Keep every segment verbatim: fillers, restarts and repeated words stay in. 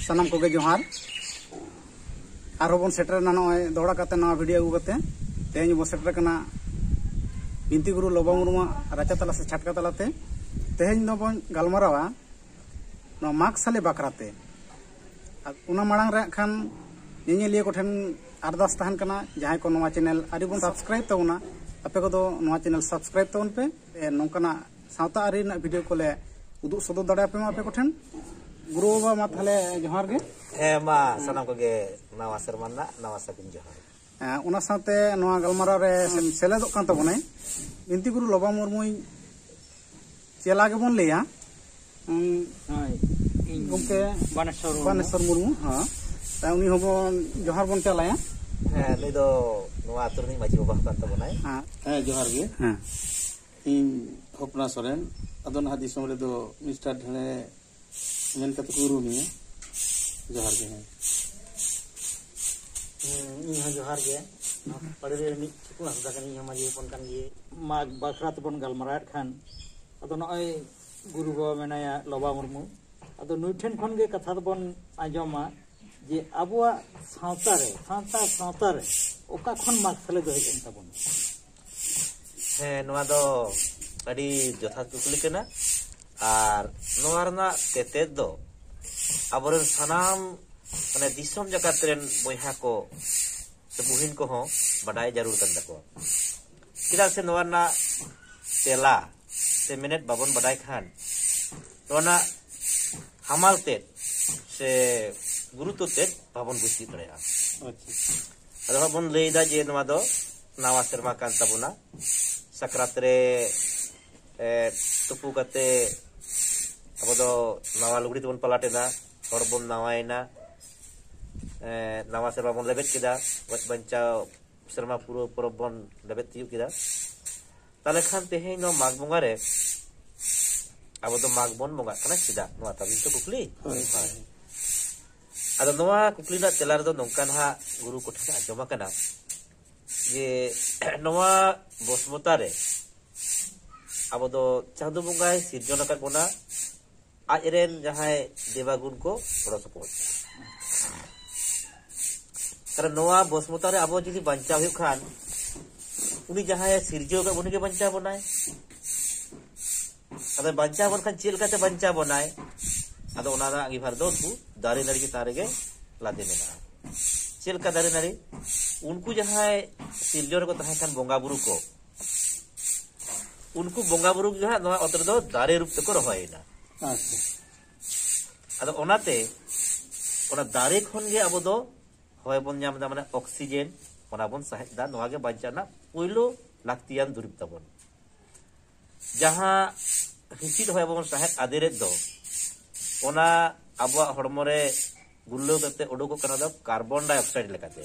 ᱥᱟᱱᱟᱢ ᱠᱚᱜᱮ ᱡᱚᱦᱟᱨ᱾ ᱟᱨᱦᱚᱸ ᱵᱚᱱ ᱥᱮᱴᱮᱨᱮᱱᱟ ᱱᱚᱜᱼᱚᱭ ᱫᱚᱦᱲᱟ ᱠᱟᱛᱮ ᱱᱟᱣᱟ ᱵᱷᱤᱰᱤᱭᱳ ᱟᱹᱜᱩ ᱠᱟᱛᱮ᱾ ᱛᱮᱦᱮᱧ ᱵᱚᱱ ᱥᱮᱴᱮᱨ ᱠᱟᱱᱟ ᱵᱤᱱᱛᱤ ᱜᱩᱨᱩ ᱞᱚᱵᱟ ᱢᱩᱨᱢᱩᱣᱟᱜ ᱨᱟᱪᱟ ᱛᱟᱞᱟ ᱥᱮ ᱪᱷᱟᱴᱠᱟ ᱛᱟᱞᱟᱛᱮ᱾ ᱛᱮᱦᱮᱧ ᱫᱚᱵᱚᱱ ᱜᱟᱞᱢᱟᱨᱟᱣᱟ ᱱᱚᱣᱟ ᱢᱟᱜᱽ ᱥᱟᱞᱮ ᱵᱟᱠᱷᱨᱟᱛᱮ᱾ ᱟᱨ ᱚᱱᱟ ᱢᱟᱲᱟᱝ ᱨᱮ ᱦᱟᱸᱜ ᱠᱷᱟᱱ ᱧᱮᱧᱮᱞᱤᱭᱟᱹ ᱠᱚᱴᱷᱮᱱ ᱟᱨᱫᱟᱥ ᱛᱟᱦᱮᱱ ᱠᱟᱱᱟ, ᱡᱟᱦᱟᱸᱭ ᱠᱚ ᱱᱚᱣᱟ ᱪᱮᱱᱮᱞ ᱟᱹᱣᱨᱤ ᱵᱚᱱ ᱥᱟᱵᱥᱠᱨᱟᱭᱤᱵ ᱛᱟᱵᱚᱱᱟ, ᱟᱯᱮ ᱠᱚᱫᱚ ᱱᱚᱣᱟ ᱪᱮᱱᱮᱞ ᱥᱟᱵᱥᱠᱨᱟᱭᱤᱵ ᱛᱟᱵᱚᱱ ᱯᱮ᱾ ᱮ, ᱱᱚᱝᱠᱟᱱᱟᱜ ᱥᱟᱶᱛᱟ ᱟᱹᱨᱤ ᱨᱮᱱᱟᱜ ᱵᱷᱤᱰᱤᱭᱳ ᱠᱚᱞᱮ ᱩᱫᱩᱜ ᱥᱚᱫᱚᱨ ᱫᱟᱲᱮᱭᱟᱯᱮ ᱢᱟ ᱟᱯᱮ ᱠᱚᱴᱷᱮᱱ᱾ ᱜᱩᱨᱩ ᱵᱟᱵᱟ, ᱢᱟ ᱛᱟᱦᱞᱮ ᱡᱚᱦᱟᱨ ᱜᱮ᱾ ᱦᱮᱸ, ᱢᱟ ᱥᱟᱱᱟᱢ ᱠᱚᱜᱮ ᱱᱟᱣᱟ ᱥᱮᱨᱢᱟ ᱨᱮᱱᱟᱜ ᱱᱟᱣᱟ ᱥᱟᱹᱜᱩᱱ ᱡᱚᱦᱟᱨ᱾ ᱮ, ᱚᱱᱟ ᱥᱟᱶᱛᱮ ᱱᱚᱣᱟ ᱜᱟᱞᱢᱟᱨᱟᱣ ᱨᱮ ᱥᱮᱞᱮᱫᱚᱜ ᱠᱟᱱ ᱛᱟᱵᱚᱱᱟᱭ ᱵᱤᱱᱛᱤ ᱜᱩᱨᱩ ᱞᱚᱵᱟ ᱢᱩᱨᱢᱩᱭ ᱪᱮᱞᱟ ᱜᱮᱵᱚᱱ ᱞᱟᱹᱭᱟ᱾ ᱩᱸ, ᱦᱳᱭ, ᱤᱧ ᱜᱚᱢᱠᱮ ᱵᱟᱱᱮᱥᱚᱨ ᱢᱩᱨᱢᱩ᱾ ᱵᱟᱱᱮᱥᱚᱨ ᱢᱩᱨᱢᱩ, ᱦᱮᱸ᱾ ᱛᱟᱭ ᱩᱱᱤ ᱦᱚᱸᱵᱚᱱ ᱡᱚᱦᱟᱨ ᱵᱚᱱ ᱪᱟᱞᱟᱭᱟ᱾ ᱦᱮᱸ, ᱱᱩᱭ ᱫᱚ ᱱᱚᱣᱟ ᱟᱹᱛᱩ ᱨᱤᱱᱤᱡ ᱢᱟᱹᱡᱷᱤ ᱵᱟᱵᱟ ᱠᱟᱱ ᱛᱟᱵᱚᱱᱟᱭ᱾ ᱦᱮᱸ᱾ ᱦᱮᱸ, ᱡᱚᱦᱟᱨ ᱜᱮ᱾ ᱦᱮᱸ᱾ ᱤᱧ ᱦᱚᱯᱱᱟ ᱥᱚᱨᱮᱱ, ᱟᱫᱚ ᱱᱟᱦᱟᱜ ᱫᱤᱥᱚᱢ ᱨᱮᱫᱚ ᱢᱤᱥᱴᱟᱨ ᱰᱷᱮᱬᱮ ᱢᱮᱱ ᱠᱟᱛᱮ ᱠᱚ ᱩᱨᱩᱢᱤᱧᱟ᱾ ᱡᱚᱦᱟᱨ ᱜᱮ᱾ ᱦᱮᱸ᱾ ᱦᱮᱸ, ᱤᱧ ᱦᱚᱸ ᱡᱚᱦᱟᱨ ᱜᱮ᱾ ᱱᱚᱣᱟ ᱯᱟᱹᱲᱤ ᱨᱮ ᱢᱤᱫ ᱴᱷᱤᱠᱩ ᱦᱟᱸᱥᱫᱟ ᱠᱟᱹᱱᱟᱹᱧ, ᱤᱧ ᱦᱚᱸ ᱢᱟᱹᱡᱷᱤ ᱦᱚᱯᱚᱱ ᱠᱟᱱ ᱜᱤᱭᱟᱹᱧ᱾ ᱢᱟᱜᱽ ᱵᱟᱠᱷᱨᱟ ᱛᱮᱵᱚᱱ ᱜᱟᱞᱢᱟᱨᱟᱣᱮᱫ ᱠᱷᱟᱱ, ᱟᱫᱚ ᱱᱚᱜᱼᱚᱭ ᱜᱩᱨᱩ ᱵᱟᱵᱟ ᱢᱮᱱᱟᱭᱟ ᱞᱚᱵᱟ ᱢᱩᱨᱢᱩ, ᱟᱫᱚ ᱱᱩᱭ ᱴᱷᱮᱱ ᱠᱷᱚᱱ ᱜᱮ ᱠᱟᱛᱷᱟ ᱫᱚᱵᱚᱱ ᱟᱸᱡᱚᱢᱟ ᱡᱮ ᱟᱵᱚᱣᱟᱜ ᱥᱟᱶᱛᱟ ᱨᱮ, ᱥᱟᱱᱛᱟᱲ ᱥᱟᱶᱛᱟ ᱨᱮ ᱚᱠᱟ ᱠᱷᱚᱱ ᱢᱟᱜᱽ ᱥᱟᱞᱮ ᱫᱚ ᱦᱮᱡ ᱮᱱ ᱛᱟᱵᱚᱱᱟ? ᱦᱮᱸ, ᱱᱚᱣᱟ ᱫᱚ ᱟᱹᱰᱤ ᱡᱚᱛᱷᱟᱛ ᱠᱩᱠᱞᱤ ᱠᱟᱱᱟ᱾ ᱟᱨ ᱱᱚᱣᱟ ᱨᱮᱱᱟᱜ ᱛᱮᱛᱮᱫ ᱫᱚ ᱟᱵᱚᱨᱮᱱ ᱥᱟᱱᱟᱢ, ᱢᱟᱱᱮ, ᱫᱤᱥᱚᱢ ᱡᱟᱠᱟᱛ ᱨᱮᱱ ᱵᱚᱭᱦᱟ ᱠᱚ ᱥᱮ ᱵᱩᱦᱤᱱ ᱠᱚᱦᱚᱸ ᱵᱟᱰᱟᱭ ᱡᱟᱹᱨᱩᱲ ᱠᱟᱱ ᱛᱟᱠᱚᱣᱟ᱾ ᱪᱮᱫᱟᱜ ᱥᱮ ᱱᱚᱣᱟ ᱨᱮᱱᱟᱜ ᱛᱮᱞᱟ ᱥᱮ ᱢᱮᱱᱮᱫ ᱵᱟᱵᱚᱱ ᱵᱟᱰᱟᱭ ᱠᱷᱟᱱ, ᱱᱚᱣᱟ ᱨᱮᱱᱟᱜ ᱦᱟᱢᱟᱞ ᱛᱮᱫ ᱥᱮ ᱜᱩᱨᱩᱛᱛᱚ ᱛᱮᱫ ᱵᱟᱵᱚᱱ ᱵᱩᱡᱽ ᱛᱤᱭᱳᱜ ᱫᱟᱲᱮᱭᱟᱜᱼᱟ᱾ ᱟᱪᱪᱷᱟ᱾ ᱟᱫᱚ ᱦᱟᱸᱜ ᱵᱚᱱ ᱞᱟᱹᱭᱫᱟ ᱡᱮ ᱱᱚᱣᱟ ᱫᱚ ᱱᱟᱣᱟ ᱥᱮᱨᱢᱟ ᱠᱟᱱ ᱛᱟᱵᱚᱱᱟ᱾ ᱥᱟᱠᱨᱟᱛ ᱨᱮ, ᱮ, ᱛᱩᱯᱩ ᱠᱟᱛᱮ ᱟᱵᱚ ᱫᱚ ᱱᱟᱣᱟ ᱞᱩᱜᱽᱲᱤ ᱛᱮᱵᱚᱱ ᱯᱟᱞᱟᱴ ᱮᱫᱟ, ᱦᱚᱲ ᱵᱚᱱ ᱱᱟᱣᱟᱭᱮᱱᱟ, ᱮ, ᱱᱟᱣᱟ ᱥᱮᱨᱢᱟ ᱵᱚᱱ ᱞᱮᱵᱮᱫ ᱠᱮᱫᱟ, ᱜᱚᱡ ᱵᱟᱧᱪᱟᱣ ᱥᱮᱨᱢᱟ ᱯᱩᱨᱟᱹᱣ ᱯᱚᱨᱚᱵᱽ ᱵᱚᱱ ᱞᱮᱵᱮᱫ ᱛᱤᱭᱳᱜ ᱠᱮᱫᱟ᱾ ᱛᱟᱦᱞᱮ ᱠᱷᱟᱱ ᱛᱮᱦᱮᱧ ᱱᱚᱣᱟ ᱢᱟᱜᱽ ᱵᱚᱸᱜᱟ ᱨᱮ ᱟᱵᱚ ᱫᱚ ᱢᱟᱜᱽ ᱵᱚᱱ ᱵᱚᱸᱜᱟᱜ ᱠᱟᱱᱟ ᱪᱮᱫᱟᱜ? ᱱᱚᱣᱟ ᱛᱟᱵᱚᱱ ᱛᱚ ᱠᱩᱠᱞᱤ᱾ ᱦᱳᱭ᱾ ᱦᱳᱭ᱾ ᱟᱫᱚ ᱱᱚᱣᱟ ᱠᱩᱠᱞᱤ ᱨᱮᱱᱟᱜ ᱛᱮᱞᱟ ᱨᱮᱫᱚ ᱱᱚᱝᱠᱟ ᱱᱟᱦᱟᱜ ᱜᱩᱨᱩ ᱠᱚᱴᱷᱮᱱ ᱟᱸᱡᱚᱢ ᱟᱠᱟᱱᱟ ᱡᱮ ᱱᱚᱣᱟ ᱵᱚᱥᱢᱚᱛᱟ ᱨᱮ ᱟᱵᱚ ᱫᱚ ᱪᱟᱸᱫᱳ ᱵᱚᱸᱜᱟᱭ ᱥᱤᱨᱡᱚᱱ ᱟᱠᱟᱫ ᱵᱚᱱᱟ, ᱟᱡᱨᱮᱱ ᱡᱟᱦᱟᱸᱭ ᱫᱮᱵᱟᱜᱩᱱ ᱠᱚ ᱜᱚᱲᱚ ᱥᱚᱯᱚᱦᱚᱫ᱾ ᱠᱟᱨᱚᱱ ᱱᱚᱣᱟ ᱵᱚᱥᱢᱚᱛᱟ ᱨᱮ ᱟᱵᱚ ᱡᱩᱫᱤ ᱵᱟᱧᱪᱟᱣ ᱦᱩᱭᱩᱜ ᱠᱷᱟᱱ, ᱩᱱᱤ ᱡᱟᱦᱟᱸᱭ ᱥᱤᱨᱡᱟᱹᱣ ᱟᱠᱟᱫ ᱵᱚᱱ, ᱩᱱᱤᱜᱮ ᱵᱟᱧᱪᱟᱣ ᱵᱚᱱᱟᱭ᱾ ᱟᱫᱚ ᱵᱟᱧᱪᱟᱣ ᱵᱚᱱ ᱠᱷᱟᱱ ᱪᱮᱫ ᱞᱮᱠᱟᱛᱮ ᱵᱟᱧᱪᱟᱣ ᱵᱚᱱᱟᱭ? ᱟᱫᱚ ᱚᱱᱟ ᱨᱮᱱᱟᱜ ᱟᱸᱜᱤᱵᱷᱟᱨ ᱫᱚ ᱩᱱᱠᱩ ᱫᱟᱨᱮ ᱱᱟᱹᱲᱤ ᱪᱮᱛᱟᱱ ᱨᱮᱜᱮ ᱞᱟᱫᱮ ᱢᱮᱱᱟᱜᱼᱟ᱾ ᱪᱮᱫ ᱞᱮᱠᱟ ᱫᱟᱨᱮ ᱱᱟᱹᱲᱤ? ᱩᱱᱠᱩ ᱡᱟᱦᱟᱸᱭ ᱥᱤᱨᱡᱚᱱ ᱨᱮᱠᱚ ᱛᱟᱦᱮᱸ ᱠᱟᱱ ᱵᱚᱸᱜᱟ ᱵᱩᱨᱩ ᱠᱚ, ᱩᱱᱠᱩ ᱵᱚᱸᱜᱟ ᱵᱩᱨᱩ ᱜᱮ ᱦᱟᱸᱜ ᱱᱚᱣᱟ ᱚᱛ ᱨᱮᱫᱚ ᱫᱟᱨᱮ ᱨᱩᱯ ᱛᱮᱠᱚ ᱨᱚᱦᱚᱭᱮᱱᱟ᱾ ᱟᱪᱪᱷᱟ᱾ ᱟᱫᱚ ᱚᱱᱟᱛᱮ ᱚᱱᱟ ᱫᱟᱨᱮ ᱠᱷᱚᱱ ᱜᱮ ᱟᱵᱚ ᱫᱚ ᱦᱚᱭ ᱵᱚᱱ ᱧᱟᱢ ᱮᱫᱟ, ᱢᱟᱱᱮ ᱚᱠᱥᱤᱡᱮᱱ, ᱚᱱᱟ ᱵᱚᱱ ᱥᱟᱦᱮᱸᱫ ᱮᱫᱟ᱾ ᱱᱚᱣᱟ ᱜᱮ ᱵᱟᱧᱪᱟᱣ ᱨᱮᱱᱟᱜ ᱯᱳᱭᱞᱳ ᱞᱟᱹᱠᱛᱤᱭᱟᱱ ᱫᱩᱨᱤᱵᱽ ᱛᱟᱵᱚᱱ᱾ ᱡᱟᱦᱟᱸ ᱦᱤᱸᱥᱤᱫ ᱦᱚᱭ ᱟᱵᱚ ᱵᱚᱱ ᱥᱟᱦᱮᱸᱫ ᱟᱫᱮᱨᱮᱫ ᱫᱚ, ᱚᱱᱟ ᱟᱵᱚᱣᱟᱜ ᱦᱚᱲᱢᱚ ᱨᱮ ᱜᱩᱨᱞᱟᱹᱣ ᱠᱟᱛᱮ ᱩᱰᱩᱠᱚᱜ ᱠᱟᱱᱟ ᱫᱚ ᱠᱟᱨᱵᱚᱱ ᱰᱟᱭ ᱚᱠᱥᱟᱭᱤᱰ ᱞᱮᱠᱟᱛᱮ᱾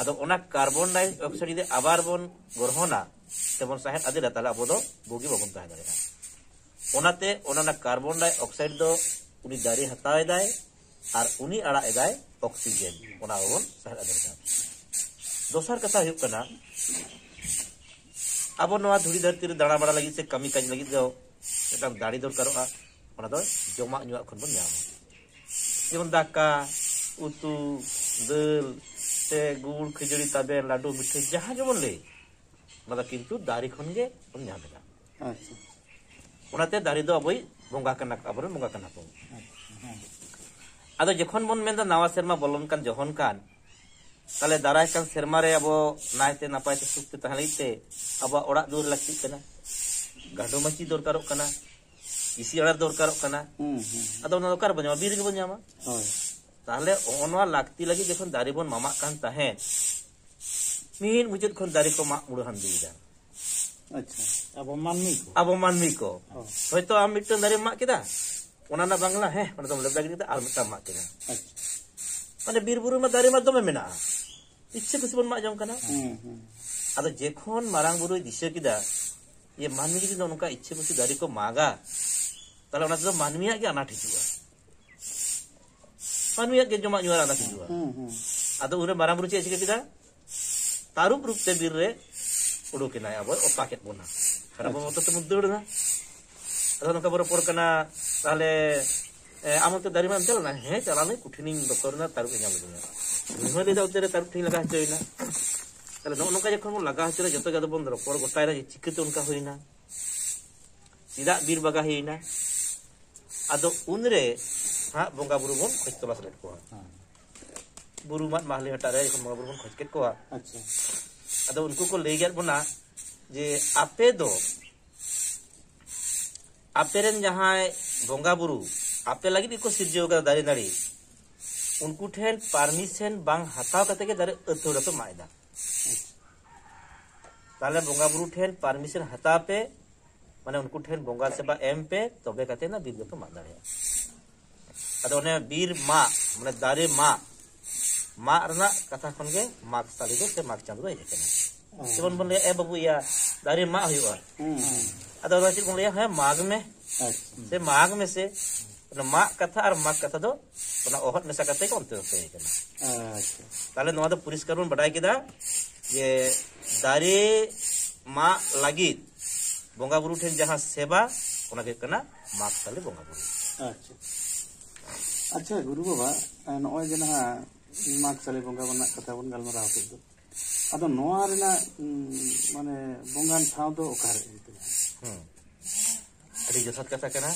ᱟᱫᱚ ᱚᱱᱟ ᱠᱟᱨᱵᱚᱱ ᱰᱟᱭ ᱚᱠᱥᱟᱭᱤᱰ ᱡᱩᱫᱤ ᱟᱵᱟᱨ ᱵᱚᱱ ᱜᱨᱚᱦᱚᱱᱟ ᱥᱮᱵᱚᱱ ᱥᱟᱦᱮᱸᱫ ᱟᱫᱮᱨᱟ, ᱛᱟᱦᱞᱮ ᱟᱵᱚ ᱫᱚ ᱵᱩᱜᱤ ᱵᱟᱵᱚᱱ ᱛᱟᱦᱮᱸ ᱫᱟᱲᱮᱭᱟᱜᱼᱟ᱾ ᱚᱱᱟᱛᱮ ᱚᱱᱟ ᱚᱱᱟ ᱠᱟᱨᱵᱚᱱ ᱰᱟᱭ ᱚᱠᱥᱟᱭᱤᱰ ᱫᱚ ᱩᱱᱤ ᱫᱟᱨᱮ ᱦᱟᱛᱟᱣ ᱮᱫᱟᱭ ᱟᱨ ᱩᱱᱤ ᱟᱲᱟᱜ ᱮᱫᱟᱭ ᱚᱠᱥᱤᱡᱮᱱ, ᱚᱱᱟ ᱟᱵᱚ ᱵᱚᱱ ᱥᱟᱦᱮᱸᱫ ᱟᱫᱮᱨ ᱮᱫᱟ᱾ ᱫᱚᱥᱟᱨ ᱠᱟᱛᱷᱟ ᱦᱩᱭᱩᱜ ᱠᱟᱱᱟ, ᱟᱵᱚ ᱱᱚᱣᱟ ᱫᱷᱩᱲᱤ ᱫᱷᱟᱹᱨᱛᱤ ᱨᱮ ᱫᱟᱬᱟ ᱵᱟᱲᱟ ᱞᱟᱹᱜᱤᱫ ᱥᱮ ᱠᱟᱹᱢᱤ ᱠᱟᱡᱽ ᱞᱟᱹᱜᱤᱫ ᱫᱚ ᱢᱤᱫᱴᱟᱝ ᱫᱟᱲᱮ ᱫᱚᱨᱠᱟᱨᱚᱜᱼᱟ᱾ ᱚᱱᱟ ᱫᱚ ᱡᱚᱢᱟᱜ ᱧᱩᱣᱟᱜ ᱠᱷᱚᱱ ᱵᱚᱱ ᱧᱟᱢᱟ, ᱡᱮᱢᱚᱱ ᱫᱟᱠᱟ, ᱩᱛᱩ, ᱫᱟᱹᱞ, ᱥᱮ ᱜᱩᱲ, ᱠᱷᱟᱹᱡᱟᱹᱲᱤ, ᱛᱟᱵᱮᱱ, ᱞᱟᱹᱰᱩ, ᱢᱤᱴᱷᱟᱹᱭ, ᱡᱟᱦᱟᱸ ᱜᱮᱵᱚᱱ ᱞᱟᱹᱭ, ᱚᱱᱟ ᱫᱚ ᱠᱤᱱᱛᱩ ᱫᱟᱨᱮ ᱠᱷᱚᱱ ᱜᱮ ᱵᱚᱱ ᱧᱟᱢ ᱮᱫᱟ᱾ ᱟᱪᱪᱷᱟ᱾ ᱚᱱᱟᱛᱮ ᱫᱟᱨᱮ ᱫᱚ ᱟᱵᱚᱭᱤᱡ ᱵᱚᱸᱜᱟ ᱠᱟᱱᱟ, ᱟᱵᱚᱨᱮᱱ ᱵᱚᱸᱜᱟ ᱠᱟᱱᱟ ᱠᱚ᱾ ᱟᱪᱪᱷᱟ, ᱦᱮᱸ᱾ ᱟᱫᱚ ᱡᱚᱠᱷᱚᱱ ᱵᱚᱱ ᱢᱮᱱᱫᱟ ᱱᱟᱣᱟ ᱥᱮᱨᱢᱟ ᱵᱚᱞᱚᱱ ᱠᱟᱱ, ᱡᱚᱦᱚᱱ ᱠᱟᱱ, ᱛᱟᱦᱞᱮ ᱫᱟᱨᱟᱭ ᱠᱟᱱ ᱥᱮᱨᱢᱟ ᱨᱮ ᱟᱵᱚ ᱱᱟᱭᱛᱮ ᱱᱟᱯᱟᱭ ᱛᱮ ᱥᱩᱠ ᱛᱮ ᱛᱟᱦᱮᱸ ᱞᱟᱹᱜᱤᱫ ᱛᱮ ᱟᱵᱚᱣᱟᱜ ᱚᱲᱟᱜ ᱫᱩᱣᱟᱹᱨ ᱞᱟᱹᱠᱛᱤᱜ ᱠᱟᱱᱟ, ᱜᱟᱸᱰᱚ ᱢᱟᱹᱪᱤ ᱫᱚᱨᱠᱟᱨᱚᱜ ᱠᱟᱱᱟ, ᱤᱥᱤ ᱟᱲᱟᱨ ᱫᱚᱨᱠᱟᱨᱚᱜ ᱠᱟᱱᱟ᱾ ᱦᱩᱸ, ᱦᱩᱸ᱾ ᱟᱫᱚ ᱚᱱᱟ ᱫᱚ ᱚᱠᱟ ᱨᱮᱵᱚᱱ ᱧᱟᱢᱟ? ᱵᱤᱨ ᱨᱮᱜᱮ ᱵᱚᱱ ᱧᱟᱢᱟ᱾ ᱦᱳᱭ᱾ ᱛᱟᱦᱞᱮ ᱱᱚᱜᱼᱚ ᱱᱚᱣᱟ ᱞᱟᱹᱠᱛᱤ ᱞᱟᱹᱜᱤᱫ ᱡᱚᱠᱷᱚᱱ ᱫᱟᱨᱮ ᱵᱚᱱ ᱢᱟᱢᱟᱜ ᱠᱟᱱ ᱛᱟᱦᱮᱸᱫ, ᱢᱤᱫ ᱢᱩᱪᱟᱹᱫ ᱠᱷᱚᱱ ᱫᱟᱨᱮ ᱠᱚ ᱢᱟᱜ ᱢᱩᱲᱟᱹ ᱦᱟᱹᱱᱫᱤᱭᱮᱫᱟ᱾ ᱟᱪᱪᱷᱟ᱾ ᱟᱵᱚ ᱢᱟᱹᱱᱢᱤ ᱠᱚ᱾ ᱟᱵᱚ ᱢᱟᱹᱱᱢᱤ ᱠᱚ᱾ ᱦᱳᱭ᱾ ᱦᱚᱭᱛᱚ ᱟᱢ ᱢᱤᱫᱴᱟᱝ ᱫᱟᱨᱮᱢ ᱢᱟᱜ ᱠᱮᱫᱟ, ᱚᱱᱟ ᱨᱮᱱᱟᱜ ᱵᱟᱝᱞᱟ, ᱦᱮᱸ, ᱚᱸᱰᱮ ᱫᱚᱢ ᱞᱮᱵᱫᱟ ᱜᱤᱰᱤ ᱠᱮᱫᱟ, ᱟᱨ ᱢᱤᱫᱴᱟᱝ ᱢᱟᱜ ᱠᱮᱫᱟ᱾ ᱟᱪᱪᱷᱟ᱾ ᱢᱟᱱᱮ ᱵᱤᱨ ᱵᱩᱨᱩ ᱨᱮᱢᱟ ᱫᱟᱨᱮ ᱢᱟ ᱫᱚᱢᱮ ᱢᱮᱱᱟᱜᱼᱟ, ᱤᱪᱪᱷᱟᱹ ᱠᱩᱥᱤ ᱵᱚᱱ ᱢᱟᱜ ᱡᱚᱝ ᱠᱟᱱᱟ᱾ ᱦᱩᱸ, ᱦᱩᱸ᱾ ᱟᱫᱚ ᱡᱮᱠᱷᱚᱱ ᱢᱟᱨᱟᱝ ᱵᱩᱨᱩᱭ ᱫᱤᱥᱟᱹ ᱠᱮᱫᱟ ᱡᱮ ᱢᱟᱹᱱᱢᱤ ᱡᱩᱫᱤ ᱱᱚᱜᱼᱚ ᱱᱚᱝᱠᱟ ᱤᱪᱪᱷᱟᱹ ᱠᱩᱥᱤ ᱫᱟᱨᱮ ᱠᱚ ᱢᱟᱜᱟ, ᱛᱟᱦᱞᱮ ᱚᱱᱟ ᱛᱮᱫᱚ ᱢᱟᱹᱱᱢᱤᱭᱟᱜ ᱜᱮ ᱟᱱᱟᱴ ᱦᱤᱡᱩᱜᱼᱟ, ᱢᱟᱹᱱᱢᱤᱭᱟᱜ ᱜᱮ ᱡᱚᱢᱟᱜ ᱧᱩᱣᱟᱜ ᱟᱱᱟᱴ ᱦᱤᱡᱩᱜᱼᱟ᱾ ᱦᱩᱸ, ᱦᱩᱸ᱾ ᱟᱫᱚ ᱩᱱᱨᱮ ᱢᱟᱨᱟᱝ ᱵᱩᱨᱩ ᱪᱮᱫ ᱮ ᱪᱤᱠᱟᱹ ᱠᱮᱫᱟ? ᱛᱟᱹᱨᱩᱵ ᱨᱩᱯ ᱛᱮ ᱵᱤᱨ ᱨᱮ ᱩᱰᱩᱠ ᱮᱱᱟᱭ, ᱟᱵᱚᱭ ᱚᱛᱟ ᱠᱮᱫ ᱵᱚᱱᱟ᱾ ᱟᱨ ᱟᱵᱚ ᱟᱪᱪᱷᱟ᱾ ᱢᱚᱛᱚ ᱛᱮᱵᱚᱱ ᱫᱟᱹᱲ ᱮᱫᱟ᱾ ᱟᱫᱚ ᱱᱚᱝᱠᱟ ᱵᱚ ᱨᱚᱯᱚᱲ ᱠᱟᱱᱟ, ᱛᱟᱦᱚᱞᱮ ᱮ, ᱟᱢ ᱚᱱᱛᱮ ᱫᱟᱨᱮ ᱢᱟᱜ ᱮᱢ ᱪᱟᱞᱟᱣ ᱞᱮᱱᱟ? ᱦᱮᱸ, ᱪᱟᱞᱟᱣ ᱞᱮᱱᱟᱹᱧ, ᱠᱩᱴᱷᱤᱱᱤᱧ ᱵᱚᱛᱚᱨ ᱮᱱᱟ, ᱛᱟᱹᱨᱩᱵ ᱮ ᱧᱟᱢ ᱞᱤᱫᱤᱧᱟ᱾ ᱩᱱᱤ ᱦᱚᱸᱭ ᱞᱟᱹᱭᱫᱟ ᱚᱱᱛᱮ ᱨᱮ ᱛᱟᱹᱨᱩᱵ ᱴᱷᱮᱱ ᱞᱟᱜᱟ ᱦᱚᱪᱚᱭᱮᱱᱟ᱾ ᱛᱟᱦᱚᱞᱮ ᱱᱚᱜᱼᱚ ᱱᱚᱝᱠᱟ ᱡᱚᱠᱷᱚᱱ ᱵᱚᱱ ᱞᱟᱜᱟ ᱦᱚᱪᱚᱭᱮᱱᱟ, ᱡᱚᱛᱚ ᱜᱮ ᱟᱫᱚ ᱵᱚᱱ ᱨᱚᱯᱚᱲ ᱜᱚᱴᱟᱭᱮᱱᱟ ᱡᱮ ᱪᱤᱠᱟᱹᱛᱮ ᱚᱱᱠᱟ ᱦᱩᱭᱮᱱᱟ, ᱪᱮᱫᱟᱜ ᱵᱤᱨ ᱵᱟᱜᱟ ᱦᱩᱭᱮᱱᱟ᱾ ᱟᱫᱚ ᱩᱱᱨᱮ ᱦᱟᱸᱜ ᱵᱚᱸᱜᱟ ᱵᱩᱨᱩ ᱵᱚᱱ ᱠᱷᱚᱡᱽ ᱛᱚᱞᱟᱥ ᱞᱮᱫ ᱠᱚᱣᱟ᱾ ᱵᱩᱨᱩ ᱢᱟᱫ ᱢᱟᱦᱞᱤ ᱦᱟᱴᱟᱜ ᱨᱮ ᱡᱚᱠᱷᱚᱱ ᱵᱚᱸᱜᱟ ᱵᱩᱨᱩ ᱵᱚᱱ ᱠᱷᱚᱡᱽ ᱠᱮᱫ ᱠᱚᱣᱟ, ᱟᱪᱪᱷᱟ᱾ ᱟᱫᱚ ᱩᱱᱠᱩ ᱠᱚ ᱞᱟᱹᱭ ᱠᱮᱫ ᱵᱚᱱᱟ ᱡᱮ ᱟᱯᱮ ᱫᱚ ᱟᱯᱮᱨᱮᱱ ᱡᱟᱦᱟᱸᱭ ᱵᱚᱸᱜᱟ ᱵᱩᱨᱩ ᱟᱯᱮ ᱞᱟᱹᱜᱤᱫ ᱜᱮᱠᱚ ᱥᱤᱨᱡᱟᱹᱣ ᱠᱟᱫᱟ ᱫᱟᱨᱮ ᱱᱟᱹᱲᱤ, ᱩᱱᱠᱩ ᱴᱷᱮᱱ ᱯᱟᱨᱢᱤᱥᱮᱱ ᱵᱟᱝ ᱦᱟᱛᱟᱣ ᱠᱟᱛᱮ ᱜᱮ ᱫᱟᱨᱮ ᱟᱹᱛᱷᱟᱹᱲᱟ ᱯᱮ ᱢᱟᱜ ᱮᱫᱟ᱾ ᱛᱟᱦᱞᱮ ᱵᱚᱸᱜᱟ ᱵᱩᱨᱩ ᱴᱷᱮᱱ ᱯᱟᱨᱢᱤᱥᱮᱱ ᱦᱟᱛᱟᱣ ᱯᱮ, ᱢᱟᱱᱮ ᱩᱱᱠᱩ ᱴᱷᱮᱱ ᱵᱚᱸᱜᱟ ᱥᱮᱵᱟ ᱮᱢ ᱯᱮ, ᱛᱚᱵᱮ ᱠᱟᱛᱮ ᱚᱱᱟ ᱵᱤᱨ ᱫᱚᱯᱮ ᱢᱟᱜ ᱫᱟᱲᱮᱭᱟᱜᱼᱟ᱾ ᱟᱫᱚ ᱚᱱᱮ ᱵᱤᱨ ᱢᱟᱜ, ᱢᱟᱱᱮ ᱫᱟᱨᱮ ᱢᱟᱜ, ᱢᱟᱜ ᱨᱮᱱᱟᱜ ᱠᱟᱛᱷᱟ ᱠᱷᱚᱱ ᱜᱮ ᱢᱟᱜᱽ ᱥᱟᱞᱮ ᱫᱚ ᱥᱮ ᱢᱟᱜᱽ ᱪᱟᱸᱫᱚ ᱫᱚ ᱦᱮᱡ ᱟᱠᱟᱱᱟ᱾ ᱡᱮᱢᱚᱱ ᱵᱚᱱ ᱞᱟᱹᱭᱟ, "ᱮ ᱵᱟᱹᱵᱩ, ᱤᱭᱟ ᱫᱟᱨᱮ ᱢᱟᱜ ᱦᱩᱭᱩᱜᱼᱟ", ᱟᱫᱚ ᱚᱱᱟ ᱪᱮᱫ ᱵᱚᱱ ᱞᱟᱹᱭᱟ? "ᱦᱮᱸ, ᱢᱟᱜᱽ ᱢᱮ", ᱟᱪᱪᱷᱟ᱾ ᱥᱮ "ᱢᱟᱜᱽ ᱢᱮ", ᱥᱮ ᱚᱱᱟ ᱢᱟᱜ ᱠᱟᱛᱷᱟ ᱟᱨ ᱢᱟᱜᱽ ᱠᱟᱛᱷᱟ ᱫᱚ ᱚᱱᱟ ᱚᱦᱚᱫ ᱢᱮᱥᱟ ᱠᱟᱛᱮ ᱜᱮ ᱚᱱᱛᱮ ᱫᱚ ᱦᱮᱡ ᱟᱠᱟᱱᱟ᱾ ᱟᱪᱪᱷᱟ᱾ ᱛᱟᱦᱞᱮ ᱱᱚᱣᱟ ᱫᱚ ᱯᱚᱨᱤᱥᱠᱟᱨ ᱵᱚᱱ ᱵᱟᱰᱟᱭ ᱠᱮᱫᱟ ᱡᱮ ᱫᱟᱨᱮ ᱢᱟᱜ ᱞᱟᱹᱜᱤᱫ ᱵᱚᱸᱜᱟ ᱵᱩᱨᱩ ᱴᱷᱮᱱ ᱡᱟᱦᱟᱸ ᱥᱮᱵᱟ, ᱚᱱᱟ ᱜᱮ ᱦᱩᱭᱩᱜ ᱠᱟᱱᱟ ᱢᱟᱜᱽ ᱥᱟᱞᱮ ᱵᱚᱸᱜᱟ ᱵᱩᱨᱩ᱾ ᱟᱪᱪᱷᱟ᱾ ᱟᱪᱪᱷᱟ ᱜᱩᱨᱩ ᱵᱟᱵᱟ, ᱱᱚᱜᱼᱚᱭ ᱡᱮ ᱱᱟᱦᱟᱜ ᱢᱟᱜᱽ ᱥᱟᱞᱮ ᱵᱚᱸᱜᱟ ᱨᱮᱱᱟᱜ ᱠᱟᱛᱷᱟ ᱵᱚᱱ ᱜᱟᱞᱢᱟᱨᱟᱣ ᱠᱮᱫ ᱫᱚ, ᱟᱫᱚ ᱱᱚᱣᱟ ᱨᱮᱱᱟᱜ ᱩᱸ, ᱢᱟᱱᱮ ᱵᱚᱸᱜᱟᱱ ᱴᱷᱟᱶ ᱫᱚ ᱚᱠᱟᱨᱮ ᱮᱱᱛᱮ? ᱦᱩᱸ᱾ ᱟᱹᱰᱤ ᱡᱚᱛᱷᱟᱛ ᱠᱟᱛᱷᱟ ᱠᱟᱱᱟ᱾